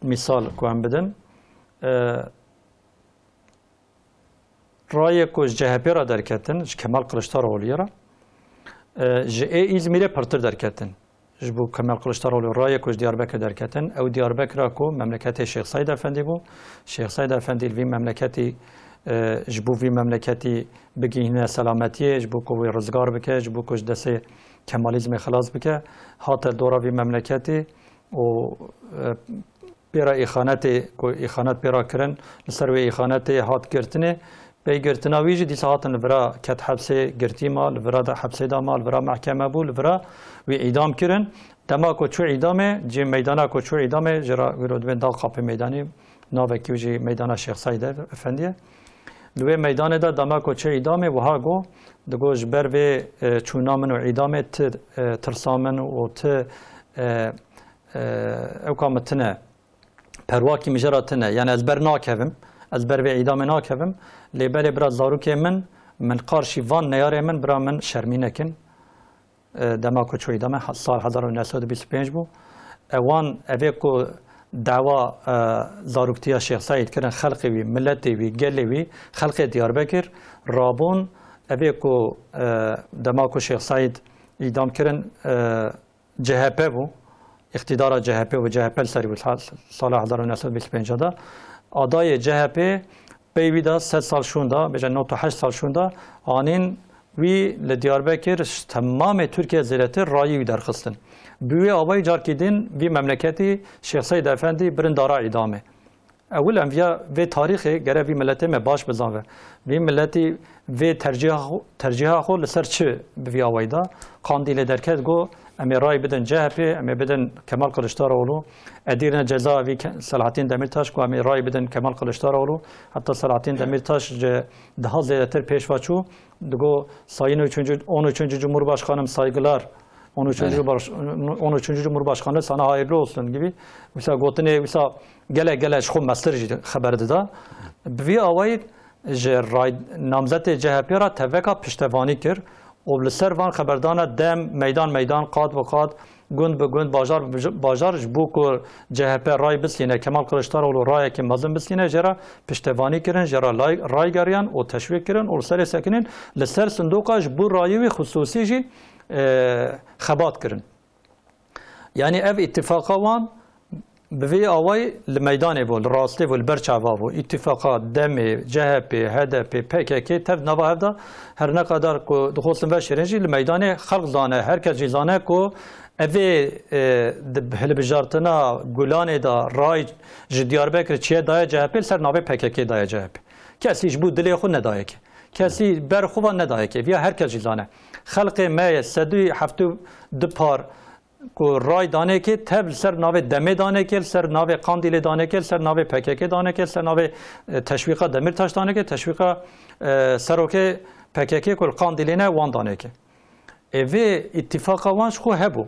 misal ku em bidin, e, rayê ku ji C H P re derketin, ji Kemal Kiliçdaroğlu'yê re, e, ji ê Îzmîrê pirtir derketin. Ji bo Kemal Kiliçdaroğlu rayê ku ji Diyarbekir derketin, ew Diyarbekira ku memleketê Şêx Seîd Efendî bû. Şêx Seîd Efendî li vî memleketî, e, ji bo vî memleketî bigihîne selametiyê, ji bo ku wê rizgar bike, ji bo ku ji destê Kemalizmê xilas bike, hate dora vî memleketî û, e, pê re îxanetê, ku îxanet pê re kirin, li ser wê îxanetê hat girtinê, Pey girtina wî jî dîsa hatin li vira ket hepsê, girtî ma, li vira de hepsê de ma, li vira mehkeme bû, li vira wî îdam kirin. Dema ku çû îdamê, cê meydana ku çû îdamê, ji ra wî ro dibên dal qapê meydanî, navekî wî jî meydana Şêx Seîd Efendî ye. Li wê meydanê de dema ku çû îdamê wiha got, digot ji ber vê, e, çûna min û îdamê ti, e, tirsa min û ti, e, e, ewka min tine. Perwakî min jê re tine. Yani ez ber nakevim. Ez ber vê îdamê nakevim. Lê belê bira zarokê min, min qarşî van neyarê min bira min şermî nekin. E, dema ku çû îdamê, ha-, sal hezar û neh sed û bîst û pênc bû. Ewan evê ku dawa, e, zaroktiya Şêx Seîd kirin, xelqê wî, miletê wî, gelê wî, xelqê Diyarbekir rabûn, evê ku, e, dema ku Şêx Seîd îdam kirin, e, C H P bû, îqtîdara C H P bû, C H P li serî bû, ha-, sala hezar û neh sed û bîst û pênc de. Adayê C H P pey wî de sed sal şûnda, bêje nod û heşt sal şûnda, anîn wî li Diyarbekir ji temamê Tirkiye zêdetir rayî wî derxistin. Bi wî awayî carkî din vî memleketî Şêx Seîd Efendî birin dara îdamê. Ewil em viya vê tarîxê gere vî miletê me baş bizanve. Vî miletî vê tercîha xwe, tercîha xwe li ser çi bi vî awayî da? Qandîlê derket got, em ê ray bidin C H P, em ê bidin Kemal Kiliçdaroglu. Edîrine ceza vî Ke-, Selahattin Demirtaş got, em ê ray bidin Kemal Kiliçdaroglu. Heta Selahattin Demirtaş ji daha zêdetir pêş ve çû. Digot, Sayın üçüncü, on üçüncü Cumhurbaşkanım, saygılar. On üçüncü Belê. Cumhurbaş-, on üçüncü Cumhurbaşkanı sana hayırlı olsun gibi. Mesela gotinê, mesela gelek gelek ji xwe mestir jî xeber dida. Bi vî awayî ji ray-, namzetê C H P re teveka piştevanî kir û li ser van xeberdana dem meydan meydan, qat bi qat, gund bi gund, bajar bi bajar, ji bo ku C H P ray bislîne, Kemal Kiliçdaroglu rayekî mezin bislîne, jê re piştevanî kirin, jê re lay-, ray geriyan û teşwîq kirin û li serê sekinîn, li ser sindoqa ji bo rayî wî xisûsî jî, e, xebat kirin. Yanî ev îtîfaqa wan bi vê awayî li meydanê bû, li rastê bû, li ber çava bû. Îtîfaqa demê, C H P, H D P, P K K tev nava hev de her ne qadar ku dixwestin veşêrin jî li meydanê xelq zane, her kes jî zane ku evê, e, di hilbijartina Gulanê de ray ji Diyarbekir çiye daye C H P, li ser navê P K K daye C H P. Kesî ji bo dilê xwe nedaye ke. Kesî ber xwe ve nedaye ke. Viya her kes jî zane. Xelqê me ye, sedû heftê û du par ku ray danê ke, tev li ser navê demê danê ke, li ser navê Qandîlê danê ke, li ser navê P K K danê ke, li ser navê, e, teşwîqa Demirtaş danê ke, teşwîqa, e, serokê P K K ku li Qandîlê ne, wan danê ke. Ê vê îtîfaqa wan ji xwe hebû.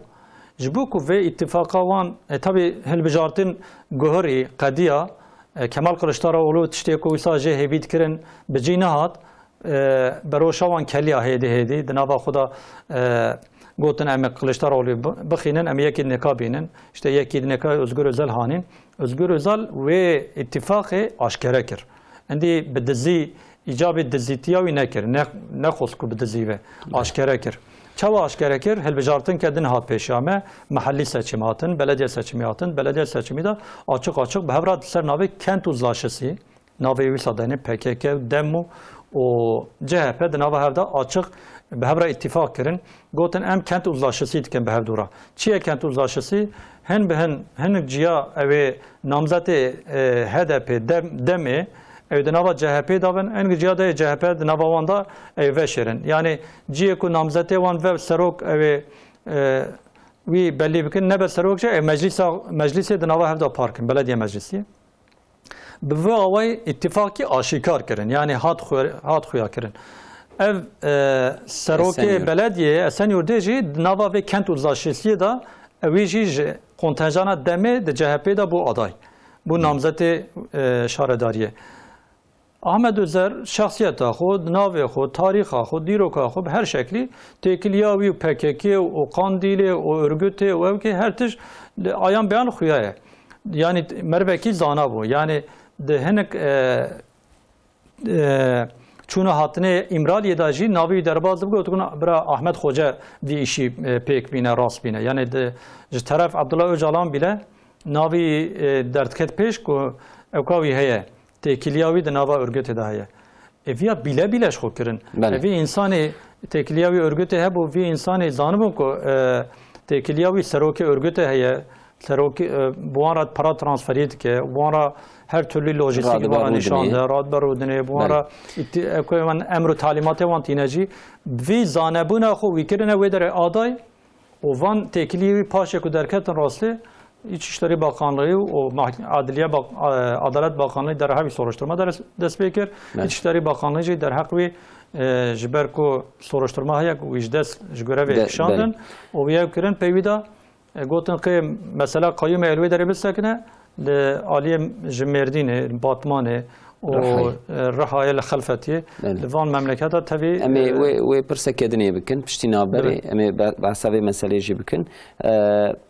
Ji bo ku vê îtîfaqa wan, e, tabî hilbijartin guhirî, qediya, e, Kemal Kiliçdaroglu tiştê ku wisa jê hêvî dikirin bi cî nehat, e, beroşa wan keliya hêdî hêdî di nava xwe de, e, gotin, em ê Kiliçdaroglu bi-, bixînin, em ê yekî dineka bînin. İşte yekî dineka Özgür Özel hanîn. Özgür Özel wê îtîfaqê aşkere kir. Endî bi dizî, îcabê dizîtiya wî nekir. Ne, nexwest ku bi dizî ve. Aşkere kir. Çawa aşkere kir? Hilbijartin ke din hat pêşiya me, mehellî seçim hatin, belediye seçimî hatin, belediye seçimî de açiq açiq bi hev re di ser navê kent uzlaşisi, navê wisa danê P K K û dem û, û C H P di nava hev de açiq bi hev re îtîfaq kirin. Gotin, em kent uzlaşisi dikin bi hev dû re. Çi ye kent uzlaşisi? Hin bi hin, hinek ciya ew ê namzetê, e, H D P, dem-, demê, ew di nava C H P de bin, hinek ciya de C H P di nava wan de ew veşêrin. Yani ciyê ku namzetê wan ve serok ew ê, e, wî belî bikin, nebe serok jî, ew meclîsa, meclîsê di nava hev de parkin, belediye meclîsî. Bi vî awayî îtîfaqî aşîkar kirin, yanî hat xwe-, hat xuya kirin. Ev, e, serokê Esenyurt. Belediyê Esenyurdê jî di nava vê kent uzlaşîsiyê de, ewî jî ji kontenjana demê di C H P de bû aday. Bû Hı. namzetê, e, şaredariyê. Ahmet Özer şexsiyeta xwe, di navê xwe, tarîxa xwe, dîroka xwe bi her şeklî têkiliya wî û P K K û Qandîlê û Urgutê û ew kê her tişt li ayan beyan xuya ye. Yanî mervekî zana bû. Yanî di hinek, e, e, çûna hatinê Îmraliyê de jî navî wî derbas dibû, gotin, bira Ahmet Xoce vî îşî, e, pêk bîne, rast bîne. Yanî di, ji teref Abdullah Ocalan bîle navî, e, derdiket pêş ku ewka wî heye. Têkiliya wî di nava Urgutê de heye. Ê viya bîle bîle ji xwe kirin. Belê. Ê vî însanê têkiliya wî Urgutê hebû, vî însanê zanibû ku, e, têkiliya wî serokê Urgutê heye, serokê, e, bi wan re para transferî dike, wan re her türlü lojîstîk Radibe vana rûdinê. Nîşan de, radibe rûdinê, bi wan Belê. Re îti-, e, ku wan emr û talîmatê wan tîne jî, bi vî zanebûna xwe wî kirine wê derê aday û van têkiliyê wî paşê ku derketin rastî, İçişleri Bakanlığı û mah-, Adliye Bak-, e, Adalet Bakanlığı derheq wî soruşturma der-, dest pê kir. Belê. İçişleri Bakanlığı jî derheq wî, e, ji ber ku soruşturma heye ku wî ji dest ji gore vê De-, kişandin belê. Û wî ew kirin pey wî de E, gotin qê mesela qeyûmê li wê derê bisekine, li aliyê ji Mêrdînê, Batmanê û, Rihayê. E, Rihayê li Xelfetiyê, Belê. Li van memleketa tevî, Em ê e, wê, wê pirseke dinê bikin, piştî navberê, Belê. Em ê be-, behsa vê meselê jî bikin. E,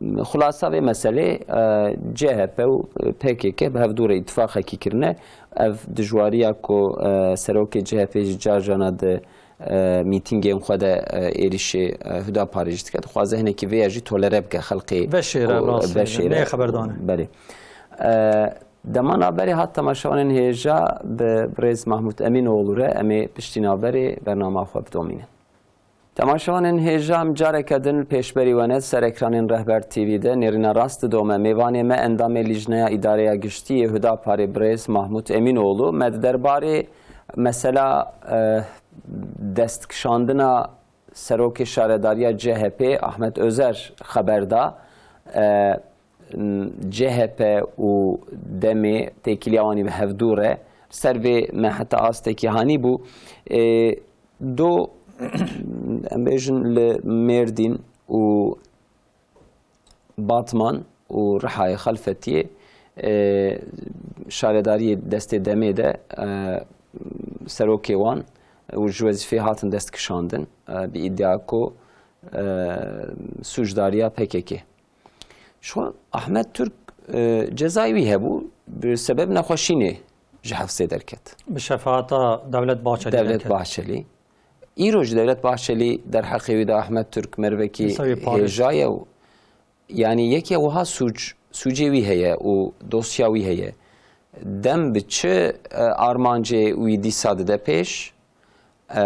xulasa vê meselê, e, C H P û P K K bi hev dû re îtifaqekî kirine. Ev dijwariya ku, e, serokê C H P jî car carna di e, mîtîngên xwe de, e, êrîşê, e, Hudaparê jî dike. Dixwaze hinekî vê ya jî tolere bike xelkê Veşêre, ku, rastî, veşêre. Nê xeberdane. Belê. E, dema navberê hat temaşevanên hêja bi birêz Mahmûd Emînoğlu re em ê piştî navberê bernama xwe bidomînin. Temaşevanên hêja em careke din li pêşberî we ne ser ekranên Rehber T V de nêrîna rast didome. Mêvanê me endamê Lîjneya Îdareya Giştî yê Hudaparê birêz Mahmûd Emînoğlu me di derbarê mesela, e, destkişandina serokê şaredariya C H P Ahmet Özer xeber da. E, C H P û demê têkiliya wan î bi hevdû re ser vê me heta astekî hanî bû. E, do, em bêjin li Mêrdîn û Batman û Rihayê Xelfetiyê, e, şaredariyê destê demê de, e, serokê wan û ji wezîfê hatin destkişandin, e, bi îdia ku, e, sûcdariya P K K. Ji xwe Ahmet Türk, e, cezayê wî hebû, bi sebeb nexweşînê ji hefsê derket. Bi şefaata Devlet Bahçelî Devlet derket. Bahçelî. Îro jî Devlet Bahçelî derheqê wî de Ahmet Türk mervekî Dîsa wî parêz. Hêja ye û, yanî yekê wiha sûc, sûcê wî heye û dosya wî heye. Dem bi çi, e, armancê wî dîsa dide pêş? E,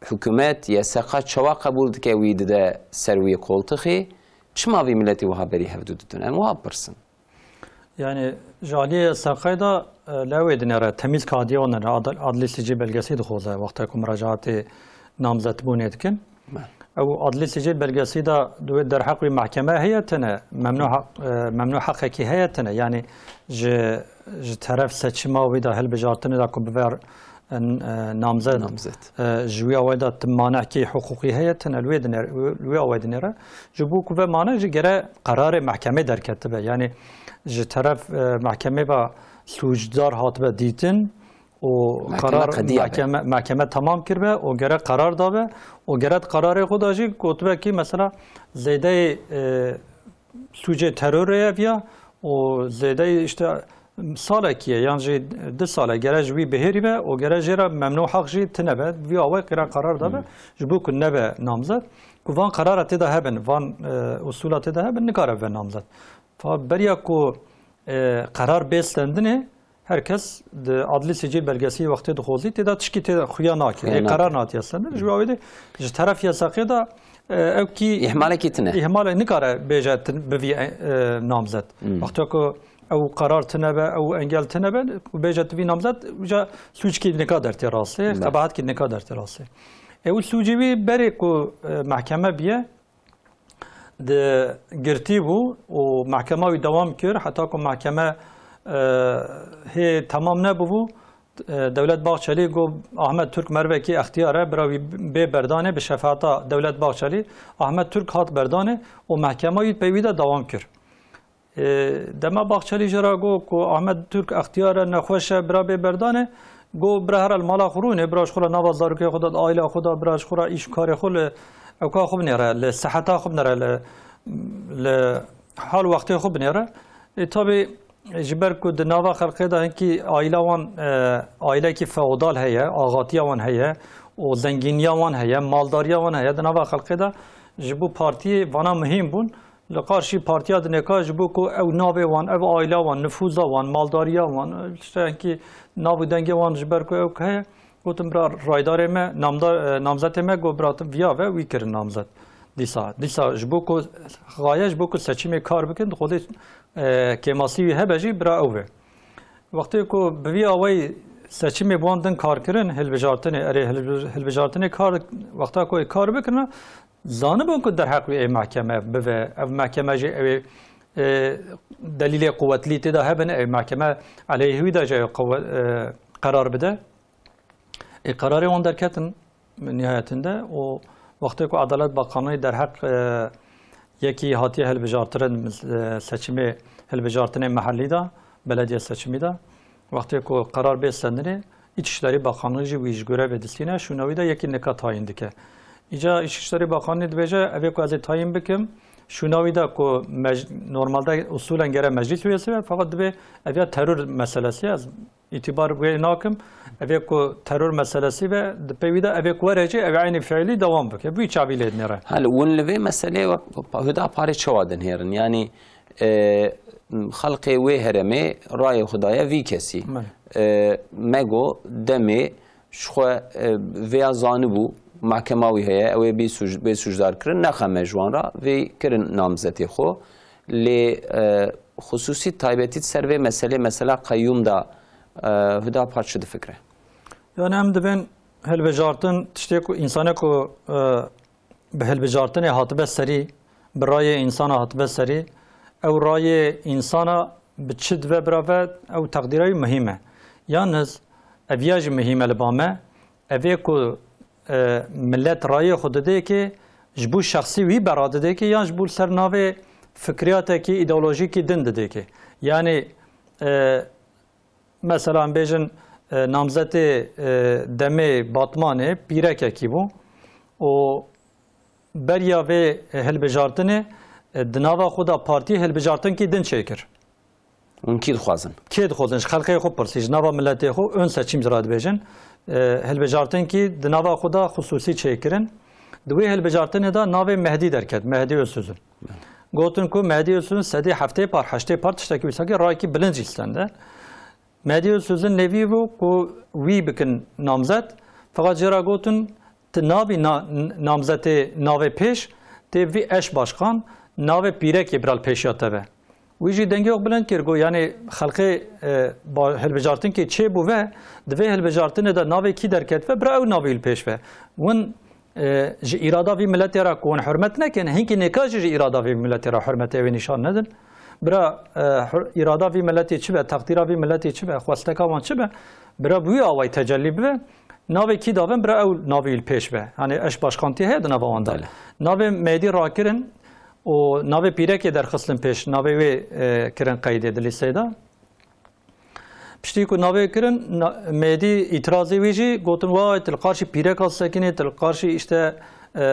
hikûmet, Y S K çawa qebûl dike wî dide ser wî qoltixê? Çima vî miletî wiha berî hevdû didin? Em wiha pirsin. Yani ji aliyê Y S K'ê de, e, li wê dinêre temîz kadiya wan re ad-, adli sicil belgesî dixwaze wexta ku muracaatê namzetbûnê dikin. Be. Ew adli sicil belgesî de di wê derheq wî mahkeme heye tine, memnû heq-, e, memnû heqekî heye tine. Yani ji, ji teref seçima wî de hilbijartinê de ku biver, e, n-, e, namzet, Namzet. e, ji wî awayê de tu manekî hiqûqî heye tine, li wê dinêre, li wê awayê dinêre. Ji bo ku ve mane jî gere qerarê mehkemê derketibe. Yani ji teref, e, mehkemê ve sûcdar hatibe dîtin û Mehkeme qerar qediya be. mehkeme, mehkeme temam kirbe û gere qerar dabe û gere di qerarê xwe de jî gotibe ki mesela zêdeyê, e, sûcê terorê ye viya û zêdeyê işte salekî ye yan jî du sale gere ji wî bihêrî be û gere jê re memnû heq jî tine be. Vî awayî gere qerar dabe Hmm. ji bo ku nebe namzet. Ku van qerara tê de hebin, van, e, usûla tê de hebin, nikare bibe namzet. Fa beriya ku, e, qerar bê stendinê, her kes di adli sicil belgesî wextê dixwazî, tê de tişkî tê de xuya nake. Xuya Ê nake. Qerar natiye stendin. Ji wê awê de ji teref Y S K'ê de, e, ew kî Îhmalekî tine. Îhmalek nikare bêje tin bivî, e, namzet. Hmm. Wexta ku ew qerar tine be, ew engel tine be, bêje tu vî namzet, uca sûckî nika dertê rastê, Be. Qebahatkî nika dertê rastê. Ew sûcê wî berê ku, e, mehkeme biye, di girtî bû û mehkema wî dewam kir, heta ku mehkeme, e, hê temam nebûbû, e, Dewlet Bahçelî got, Ahmet Türk mervekî extiyar e, bira wî bê berdanê bi şefaata Dewlet Bahçelî, Ahmet Türk hat berdanê û mehkema wî pey wî de dewam kir. E, dema Bahçelî jê re got ku Ahmet Türk extiyar e, nexweş e, bira bê berdanê, got, bira here li mala xwe rûnê, bira ji xwe re nava zarokê xwe de, di aîla xwe de, bira ji xwe re îş û karê xwe li ewka xwe binêre, li siheta xwe binêre, li, li hal wextê xwe binêre. E, tabî ji ber ku di nava xelkê de hinkî aîla wan, e, aîlekî feodal heye, axatiya wan heye û zengîniya wan heye, maldariya wan heye, di nava xelkê de ji bo partiyê vana muhîm bûn. Li qarşî partiya dinêka ji bo ku ew navê wan, ev aîla wan, nifûza wan, maldariya wan, işte hinkî nav û dengê wan ji ber ku ew heye, gotin bira raydarê me, namdar, e, namzetê me got bira tu viya ve wî kirin namzet. Dîsa, dîsa ji bo ku xaye ji bo ku seçîmê kar bikin, di xwedê, e, kêmasî wî hebe jî bira ew ve. Wextê ku bi vî awayî seçimê bi wan din kar kirin, hilbijartinê, erê hilbi-, hilbijartinê kar, wexta ku ê kar bikirina, zanibûn ku derheq wî ê mehkeme bive, ev mehkeme jî ew ê, e, delîlê quwetlî tê de hebin, ew mehkeme eleyhê wî de jî ew quwe-, e, qerar bide. Ê qerarê wan derketin nihayetinde û wextê ku Edalet Bakanlığî derheq, e, yekî hatiye hilbijartirin, e, seçimê hilbijartinê mehellî de, belediye seçimî de, wextê ku qerar bê sendinê, Îçişlerî Bakanlığî jî wî ji gorevê distîne, şûna wî de yekî nika tayîn dike. Îca Îçişlerî Bakanlığî dibêje, evê ku ez ê tayîn bikim, şûna wî de ku mec-, normalde usulen gere meclîs wê sibe, fakat dibê ev ya teror meselesi ye, ez Îtîbar wê nakim. Evê ku teror meselesî be, di pey wî de evê ku were jî, ev eynî fiilî dewam bike. Wî çavî lê dinêre. Hal, hûn li vê meselê wek Huda Parê çawa dinhêrin? Yanî, e, xelkê wê herêmê rayê xwe daye vî kesî. Belê. E, Mego demê ji xwe, e, vêya zanibû, mahkema wî heye, ew ê bê sûc-, bê sûcdar kirin, nexe me ji wan re, vê kirin namzetê xwe. Lê, e, xusûsî taybetî ser vê meselê, mesela qeyûm de, e, Huda Par çi difikire? Yani em dibên hilbijartin, tiştê ku, însanê ku, e, bi hilbijartinê hatibe serî, bi rayê însana hatibe serî, ew rayê însana bi çi dive birave, ew teqdîra wî muhîm e. Yalniz ev ya jî muhîm e li ba me, Evê ku, e, milet rayê xwe didê ki ji bo şexsî wî bera didê ki yan ji bo li ser navê fikriyatekî, îdeolojîkî din didê ki. Yanî, e, mesela em bêjin, e, namzetê, e, demê Batmanê pîrekekî bû û beriya vê hilbijartinê, e, di nava xwe de partî hilbijartinkî din çêkir. Hûn kî dixwazin? Kê dixwazin? Ji xelkê xwe pirsî, ji nava miletê xwe, ön seçim jî re dibêjin. E, hilbijartinkî di nava xwe de xusûsî çêkirin. Di wê hilbijartinê de navê Mehdî derket, Mehdî Özsözün. Gotin ku Mehdî Özsözün sedî heftê par, heştê par tiştekî wisa ki rayekî bilind jî stende. Mehdî Özsözün nêvî bû ku wî bikin namzet. Feqet jê re gotin, Tu nabî na-, n-, namzetê navê pêş, tê vî eş başkan navê pîrekê bira li pêşiya te be. Wî jî dengê xwe bilind kir, got, yanî xelkê, e, ba-, hilbijartinkê çêbû ve, di vê hilbijartinê de navê kî derket ve, bira ew navê wî li pêş ve. Win, e, ji îrada vî miletê re ku hûn hurmet nekin, hinkî nêka jî ji îrada vî miletê re hurmetê wê nîşan nedin. Bira, e, hur-, îrada vî miletê çi be, teqdîra vî miletê çi be, xwesteka wan çi be, bira bi wî awayî tecellî bibe. Navê kî davin bira ew navê wî li pêş be. Hani eş başkantî heye di nava wan de. Belê. Navê Mêdî rakirin û navê pîrekê derxistin pêş, navê wê, e, kirin qeydê di lîsteyê de. Piştî ku navê kirin, na-, Mêdî îtirazê wî jî gotin, "Vay, tu li qarşî pîreka sekinî, tu li qarşî işte, e, e,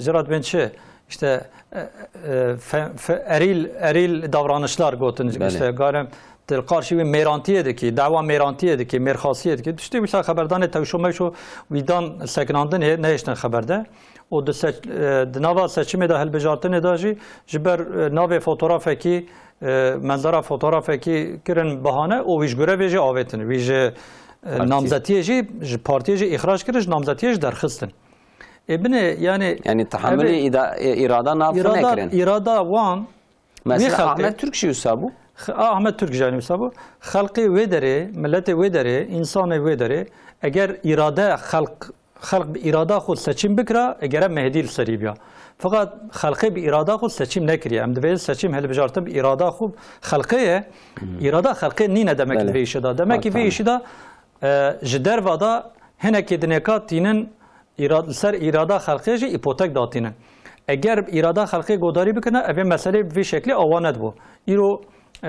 ji re dibên çi? İşte, e, e, fe-, fe-, erîl, erîl davranışlar gotin. Belê. İşte, garem, tu li qarşî wî mêrantiyê dikî, dawa mêrantiyê dikî, mêrxasiyê dikî." Tiştê wisa xeberdanê tewşo mewşo wî dan sekinandinê, nehêştin xeber de. Û di seç-, e, di nava seçimê de, hilbijartinê de jî ji ber, e, navê fotografekî, e, menzera fotografekî kirin bahane û wî ji gorevê jî avêtin. Wî ji, e, Partî. namzetiyê jî, ji partiyê jî îxrac kirin, ji namzetiyê jî derxistin. Ê binê, yani, Yani tehamülî evet. îda-, e, îrada nav xwe Îrada, nekirin. îrada wan Mesela wî xelkê Ahmet Türk jî wisa bû? X-, Ahmet Türk jî wisa bû. Xelkê wê derê, miletê wê derê, însanê wê derê, eger îrade xelk, xelk bi îrada xwe seçim bikira, egere Mehdî li serî biya. Feqet xelkê bi îrada xwe seçim nekiriye. Em divê seçim hilbijartin bi îrada xwe xelkê ye. Hmm. Îrada xelkê nîne demek Belê. vê îşê de. Demek ki vê Belê. îşê de, e, ji derva de hinekê dinêka tînin Îrad-, li ser îrada xelkê jî îpotek datînin. Eger îrada xelkê godarî bikirine, ev ê meselê bi vî şeklî awa nedibû. Îro, e,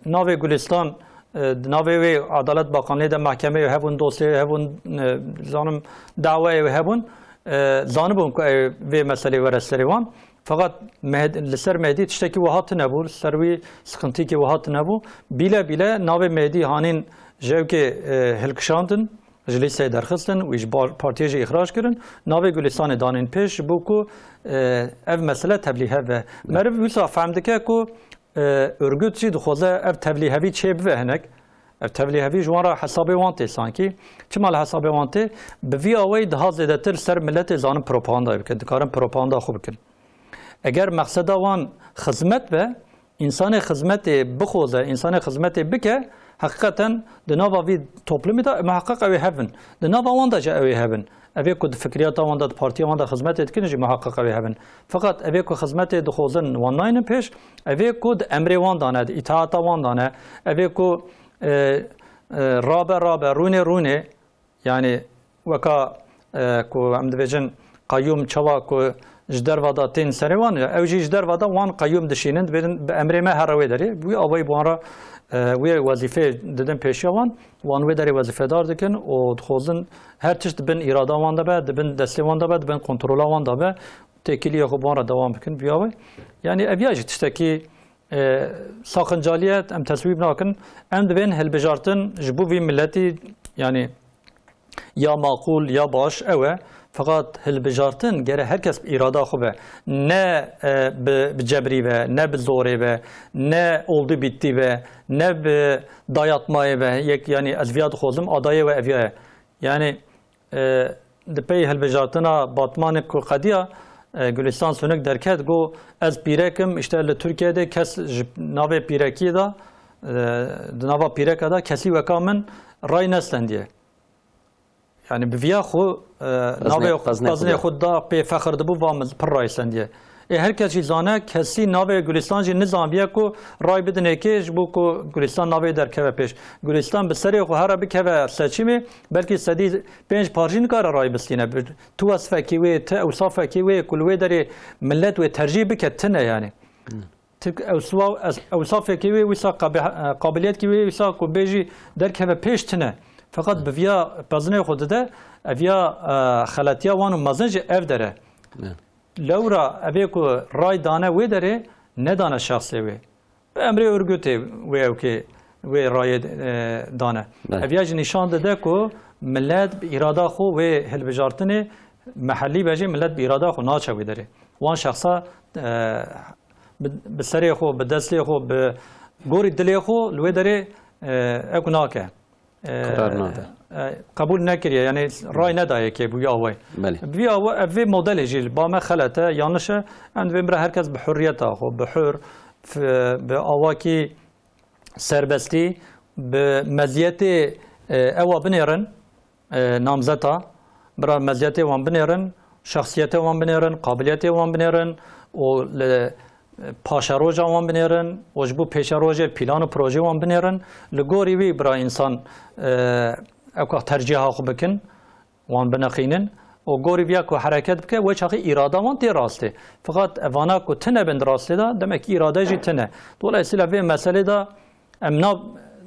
navê Gulistan, e, di navê wê Edalet Bakanlığê de mehkemeyê hebûn, dosyeyê hebûn, e, zanim daweyê wê hebûn, e, zanibûn ku ew vê meselê were serê wan. Feqet Mehd-, li ser Mehdî tiştekî wiha tune bû, li ser wî siqintîkî wiha tune bû. Bîle bîle navê Mehdî hanîn ji ewkê, e, hilkişandin. Ji lîsteyê derxistin, wî ji bar-, partiyê jî îxrac kirin. Navê Gulistanê danîn pêş ji bo ku, e, ev mesele tevlîhev be. Ne. Meriv wisa fehm dike ku, e, örgüt jî dixwaze ev tevlîhevî çê bive hinek. Ev tevlîhevî ji wan re hesabê wan tê sankî. Çima li hesabê wan tê? Bi vî awayî daha zêdetir ser miletê zanin propagandayê bikin. Dikarin propaganda xwe bikin. Eger mexseda wan xizmet be, Însanê xizmetê bixwaze, însanê xizmetê bike, heqîqeten di nava vî toplumê de muheqeq ew ê hebin. Di nava wan de jî ew ê hebin. Ev ê ku di fikriyata wan de, di partiya wan de xizmetê dikin jî muheqeq ew ê hebin. Feqet ev ê ku xizmetê dixwazin wan naynin pêş, ev ê ku di emrê wan de ne, di îtaata wan de ne, ev ê ku, e, e, rabe rabe, rûnê rûnê, Yanî weka, e, ku em dibêjin qeyûm çawa ku ji derva de tên serê wan, ew jî ji derva de wan qeyûm dişînin, dibêjin bi emrê me here wê derê. Wî awayî bi wan re, e, wê wezîfeyê didin pêşiya wan, wan wê derê wezîfedar dikin û dixwazin her tişt di bin îrada wan de be, di bin destê wan de be, di bin kontrola wan de be, têkiliyê xwe bi wan re dewam bikin. Vî awayî. Yanî ev ya jî tiştekî, e, saxincalî ye, em teswîb nakin. Em divên hilbijartin ji bo vî miletî, yanî ya maqûl, ya baş ew e. Feqet hilbijartin gere her kes bi îrada xwe be. Ne, e, bi, bi cebrî be, ne bi zorê be, ne oldu bitti be, ne bi dayatmayê be. Yek, yanî ez viya dixwazim, adayê we eviya ye. Yanî, e, di pey hilbijartina Batmanê ku qediya, e, Gulistan Sunik derket, got, ez pîrek im, îşte li Tirkiyeyê de kes ji navê pîrekiyê de, e, di nava pîreka de kesî weka min ray nestendiye. Yanî bi viya xwe, e, navê xwe, qezinê xwe da pê fexir dibû, va min pir ray sendiye. Ê her kes jî zane, kesî navê Gulistan jî nizanbiye ku ray bidinê kê ji bo ku Gulistan navê derkeve pêş. Gulistan bi serê xwe here bikeve seçîmê, belkî sedî pênc par jî nikare ray bistîne. Bi tu wesfekî wê, ti ewsafekî wê ku li wê derê millet wê tercîh bike, tine yanî. Tik ewswa-, ez-, ewsafekî wê wisa qabe-, e, qabiliyetkî wê wisa ku bêjî derkeve pêş tine. Feqet bi viya pezinê xwe dide, ev ya, e, xeletiya wan û mezin jî ev dere. Lewra evê ku ray dane wê derê, nedane şexsê wê. Bi emrê Urgutê wê ewkê wê rayê, e, dane. Ev ya jî nîşan dide ku millet bi îrada xwe wê hilbijartinê mehellî be jî millet bi îrada xwe naçe wê derê. Wan şexsa, e, bi, bi serê xwe, bi destê xwe, bi gorî dilê xwe li wê derê, e, ew nake. E, Qerar nade. E, qebûl nekiriye, yanî ray nedaye kê bûye away. Belê. Bi awa, ev vê modelê jî li ba me xelet e, yanlış e. Em divê bira her kes bi hurriyeta xwe, bi hur, f-, bi awakî serbestî, bi meziyetê, e, ewa binêrin, e, namzeta, bira meziyetê wan binêrin, şexsiyetê wan binêrin, qabiliyetê wan binêrin û li, e, paşeroja wan binêrin û ji bo pêşerojê plan û projê wan binêrin. Li gorî wî bira însan, e, ewka tercîha xwe bikin, wan bineqînin û gorî viya ku hereket bike, wê çaxî îrada wan tê rastê. Feqet evana ku tine bin di rastê de, demek îrade jî tine. Dolayısıyla vê meselê de Em na,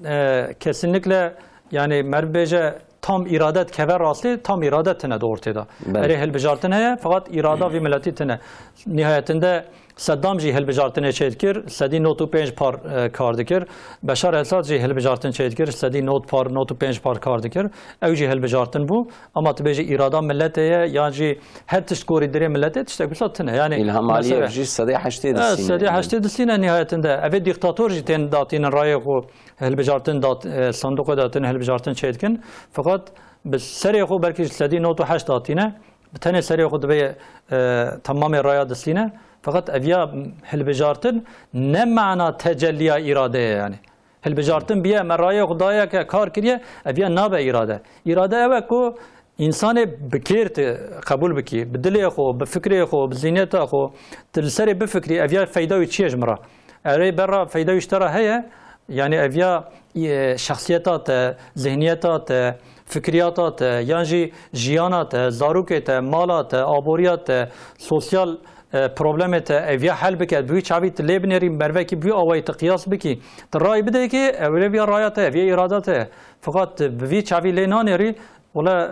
e, kesinlikle, yani meriv bêje tam îrade dikeve rastê, tam îrade tine di ortê de. Belê. Erê hilbijartin heye, feqet îrada vî miletî tine. Nihayetinde Seddam jî hilbijartinê çêdikir, sedî nod û pênc par, e, kar dikir. Beşar Esad jî hilbijartin çêdikir, sedî nod par, nod û pênc par kar dikir. Ew jî hilbijartin bû. Ama tu bêjî îrada miletê ye, yan jî her tişt gorî dirê miletê, tiştek wisa tine. Yani, Îlham Aliyev jî sedê heştê distîne. Sedê heştê distîne nihayetinde. Evê dîktator jî tên datînin rayê xwe hilbijartin dat-, e, sanduqê de tên hilbijartin çêdikin. Feqet bi serê xwe belkî ji sedî nod û heşt datîne. Bi tenê serê xwe divê, e, temamê raya distîne. Feqet eviya hilbijartin ne mana tecelliya îradeye yani. Hilbijartin biye, me rayê xwe daye ke kar kiriye, ev ya nabe îrade. Îrade ew e ku însanê bi kêr tu qebûl bikî, bi dilê xwe, bi fikrê xwe, bi zîniyeta xwe, tu li serê bifikrî, ev ya feyda wî çi ye ji min re? Erê berra feyda wî ji te re heye, yanî ev ya, e, şexsiyeta te, zihniyeta te, fikriyata te, yan jî jiyana te, zarokê te, mala te, aboriya te, sosyal e, problemê te ev ya hel bike, bi wî çavî tu lê binêrî, mervekî bi wî awayî tu qiyas bikî, tu ray bidê ki ew rê viya raya te, viya îrada te. Feqat tu bi vî çavî lê nanêrî, wele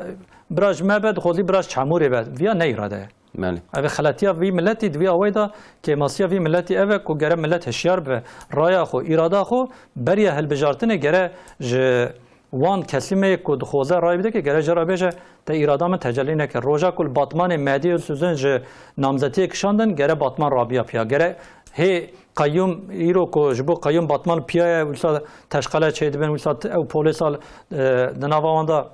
bira ji me be, dixwazî bira ji çamûrê be. Viya ne îrade ye. Belê. Ev xeletiya vî miletî di vî awayî de kêmasiya vî miletî ev e ku gere milet hişyar bibe. Raya xwe, îrada xwe beriya hilbijartinê gere ji Wan kesî me yê ku dixwaze ray bide ke gere jê re bêje, te îrada min tecellî neke. Roja ku li Batmanê Mehdî Oztuzun ji namzetiyê kişandin, gere Batman rabiya piya. Gere hê qeyûm îro ku ji bo qeyûm Batman piya ye, wisa teşqele çêdibin, wisa t-, ew polêsa, e, di nava wan de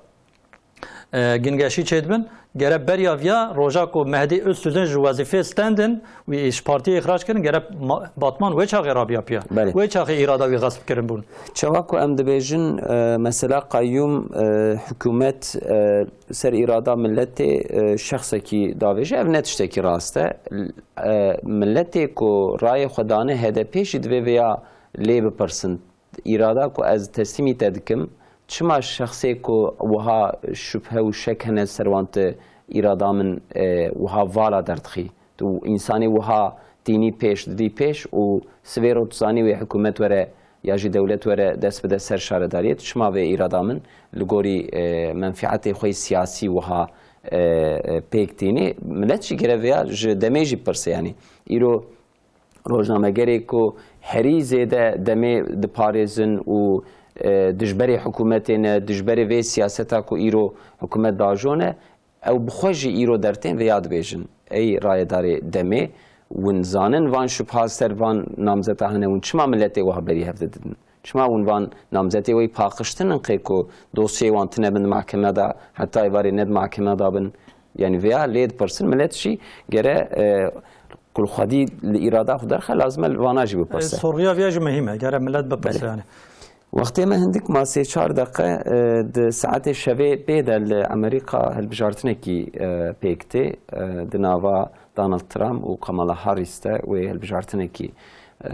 e, gingeşî çêdibin. Gere beriya viya roja ku Mehdî Öztürk'ün ji wezîfê stendin, wî ji partiyê îxrac kirin, gere ma-, Batman wê çaxê rabiya piya. Belê. Wê çaxê îrada wî xesp kirin bûn. Çawa ku em dibêjin, e, mesela qayyûm, e, hikûmet, e, ser îrada milletê, e, şexsekî davêje, ev ne tiştekî rast e. E, milletê ku rayê xwe dane H D P jî divê vêya lê bipirsin. Îrada ku ez teslîmî te dikim, çima şexsê ku wiha şubhe û şek hene ser wan, tu îrada min, e, wiha vala derdixî? Tu însanê wiha tînî pêş, didî pêş û sivê ro tu zanî wê hikûmet were ya jî dewlet were dest bide ser şaredariyê, tu çima vê îrada min li gorî, e, menfietê xwe yê siyasî wiha, e, e, pêk tînî? Milet jî gere vêya ji demê jî pirse, yanî îro rojnamegerê ku herî zêde demê diparêzin û, e, dijberê hikûmetê ne, dijberê vê siyaseta ku îro hikûmet diajo ne, ew bi xwe jî îro dertên vêya dibêjin. Ey rayedarê demê, win zanin van şubha ser van namzeta hene, win çima miletê wiha berî hev didin? Çima hûn van namzetê wê paqijtin in, qê ku dosyeyê wan tune bin di mahkeme de, heta êvarê ne di mahkeme de bin? Yanî vêya lê dipirsin, milet jî gere, e, ku li xwedî li îrada xwe derxe, lazim e li vana jî bipirse. E, sorxiya vêya jî muhîm e, gere milet bipirse. Belê. Yanî. Wextê me hindik ma sê çar deqe, e, di saetê şevê pê de li Amerîka hilbijartinekî, e, pêk tê, e, di nava Donald Trump û Kamala Harris de wê hilbijartinekî, e,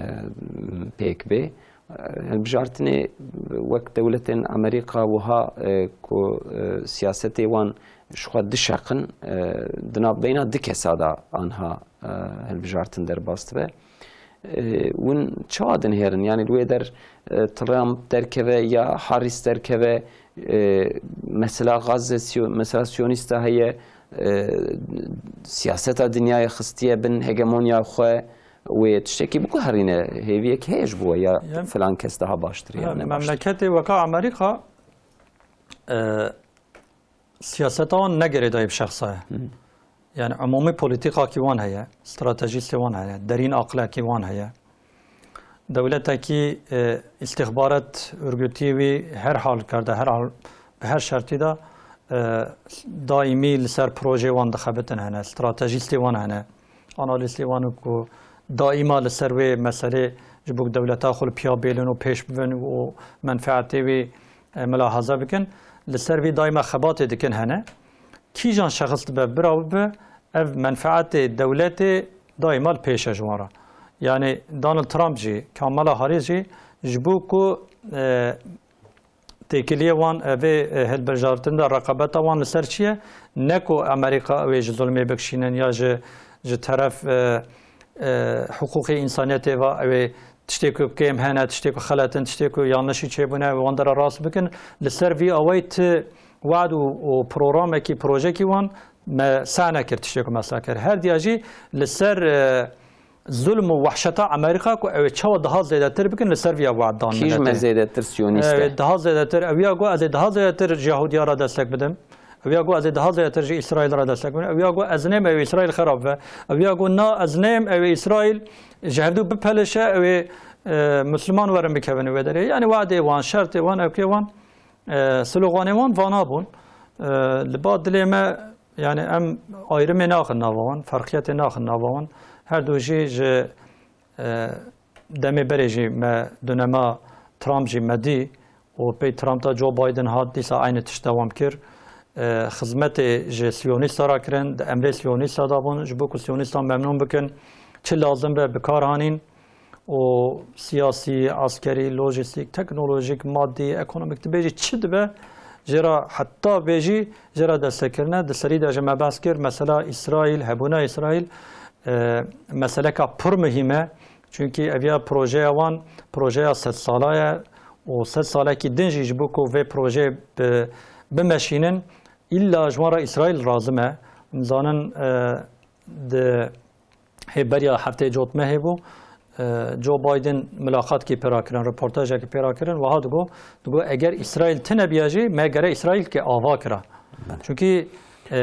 pêk bê. Hilbijartinê wek dewletên Amerîka wiha, e, ku, e, siyasetê wan ji xwe dişeqin, e, di navbeyna du kesa de anha, e, hilbijartin derbas dibe. E, win çawa dinihêrin? Yanî li wê der, e, Trump derkeve ya Harris derkeve, e, mesela Gaze, Siyo-, mesela Siyonîsta heye, e, siyaseta dinyayê xistiye bin hegemonya xwe, wê tiştekî biguherîne, hêviyek heye ji bo we ya Yem- filan kes daha baştir ya Ha, ne baştir? Memleketê weka Amerîka, e, siyaseta wan ne girêdayî bi şexsa ye. Hı. Yani umumî polîtîkakî wan heye, stratejîstê wan heye, derîn aqilekî wan heye. Dewletekî, e, îstîxbarat örgütî wî her halkerde, her hal, bi her şertî de, e, daîmî li ser projeyê wan dixebitin hene, stratejîstê wan hene, analîstê wan ku daîma li ser wê meselê ji bo dewleta xwe li piya bêlin û pêş bibin û menfeetê wî, e, milahaza bikin. Li ser vî daîma xebatê dikin hene. Kîjan şexs dibe, bira bibe, ev menfeetê dewletê daîma li pêş e ji wan re. Yani Donald Trump jî, Kamala Harris jî ji bo ku, e, têkiliyê wan, e, vê, e, hilbijartin de reqabeta wan li ser çi ye? Ne ku Amerîka ew ê ji zulmê bikişînin ya ji, ji teref, e, e, hiqûqê însaniyetê ve ew ê tiştê ku kêm hene, tiştê ku xelet in, tiştê ku yanlişî çêbûne, ew wan dera rast bikin. Li ser vî awayî ti wad û, û programekî, projekî wan me seh nekir, tiştê ku me seh kir. Her diya jî li ser, e, zulm û wehşeta Amerîka ku ew ê çawa daha zêdetir bikin, li ser viya wad dan Kî ji me miletê. Zêdetir Siyonîst e? Ew ê daha zêdetir, ew ya ku ez ê daha zêdetir ji Yahudiya re destek bidim. Ew ya ku ez ê daha zêdetir ji Îsraîl re destek bidim. Ew ya ku ez nêm ew ê Îsraîl xerab be. Ew ya ku na ez nêm ew ê Îsraîl ji hevdû bipelişe, ew ê, e, Misliman werin bikevin wê derê. Yani wadê wan, şertê wan, ewkê wan, e, sloganê wan vana bûn. E, li ba dilê me, yani em ayrımê naxin nava wan, ferqiyetê naxin nava wan. Her du jî ji, e, demê berê jî me dunema Trump jî me dî û pey Trump de Joe Biden hat, dîsa aynı tişt dewam kir. E, xizmetê ji Siyonîsta re kirin, di emrê Siyonîsta de bûn, ji bo ku Siyonîsta memnûn bikin, çi lazim be bi kar hanîn. û siyasî, eskerî, lojîstîk, teknolojîk, madî, ekonomîk, tu bêjî çi dibe, jê re heta bêjî jê re destekirine. Di serî de ji me behs kir, mesela Îsraîl, hebûna Îsraîl, e, meseleka pir muhîm e. Çunkî ev ya projeya wan, projeya sed sala ye û sed salekî din jî ji bo ku vê projeyê bi, bimeşînin, îlla ji wan re Îsraîl razim e. Nizanin, e, di Hê beriya hefteyê cotmehê bû, e, Joe Biden milaqatkî pêra kirin, reportajekî pêra kirin, wiha digo, digo eger Îsraîl tine biya jî, me gere Îsraîlkê ava kira. Belê. Çunkî, e,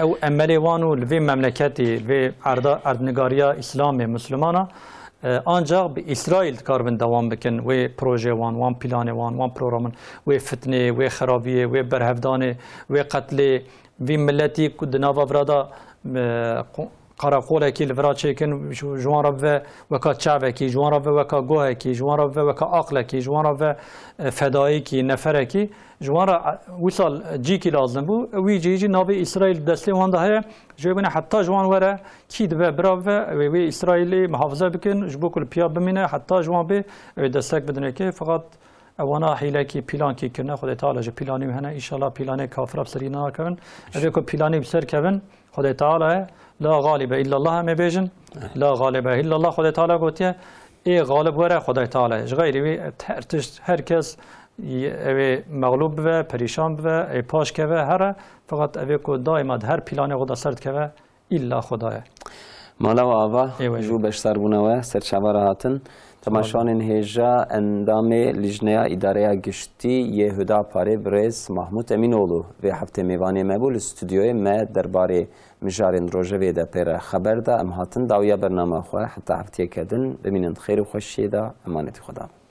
ew emelê wan û li vê memleketî, li vê erda, erdnigariya Îslamê, Mislimana, E, ancak bi Îsraîl dikaribin dewam bikin wê projeyê wan, wan planê wan, wan programin, wê fitnê, wê xerabiyê, wê berhevdanê, wê qetlê, vî miletî ku di nava vira de, e, qo-, qereqolekî li vira çêkin, ji, ji wan re bive weka çavekî, ji wan re bive weka gohekî, ji wan re bive weka aqlekî, ji wan re bive, e, fedayîkî, neferekî, ji wan re, e, wisal cîkî lazim bû. Wî cihî jî navê Îsraîl destê wan de heye. Ji wê bûne heta ji wan were kî dibe bira bive, wê, wê Îsraîlê muhafize bikin, ji bo ku li piya bimîne, heta ji wan bê, wê destek bidinê kê. Feqet ewana hîlekî, pîlankî kirine, Xwedê Teala ji pîlanî wî hene. Înşallah pîlanê kafira bi serî nakevin. Evê ku pîlanî bi ser kevin, Xwedê Teala ye. La galibe illallah em ê bêjin. La galibe illallah Xwedê Teala gotiye. Ê galib were Xwedê Teala ye. Ji xeyrî wî her tişt, her kes ev ê mexlûb bibe, perîşan bibe, ê paş keve, here. Feqet evê ku daîma di her pîlanê xwe de ser dikeve, îlla Xweda ye. Mala we ava, Ê we ji bo beşdarbûna we ser çava re hatin. Temaşevanên hêja, endamê Lijneya Îdareya Giştî yê Hudaparê birêz Mahmût Emînoğlu vê heftê mêvanê me bû. Li stûdyoyê me derbarê mijarên rojevê de pê re xeber da. Em hatin dawiya bernama xwe. Heta heftiyeke din bimînin di xêr û xweşiyê de. Emanetî Xweda bin.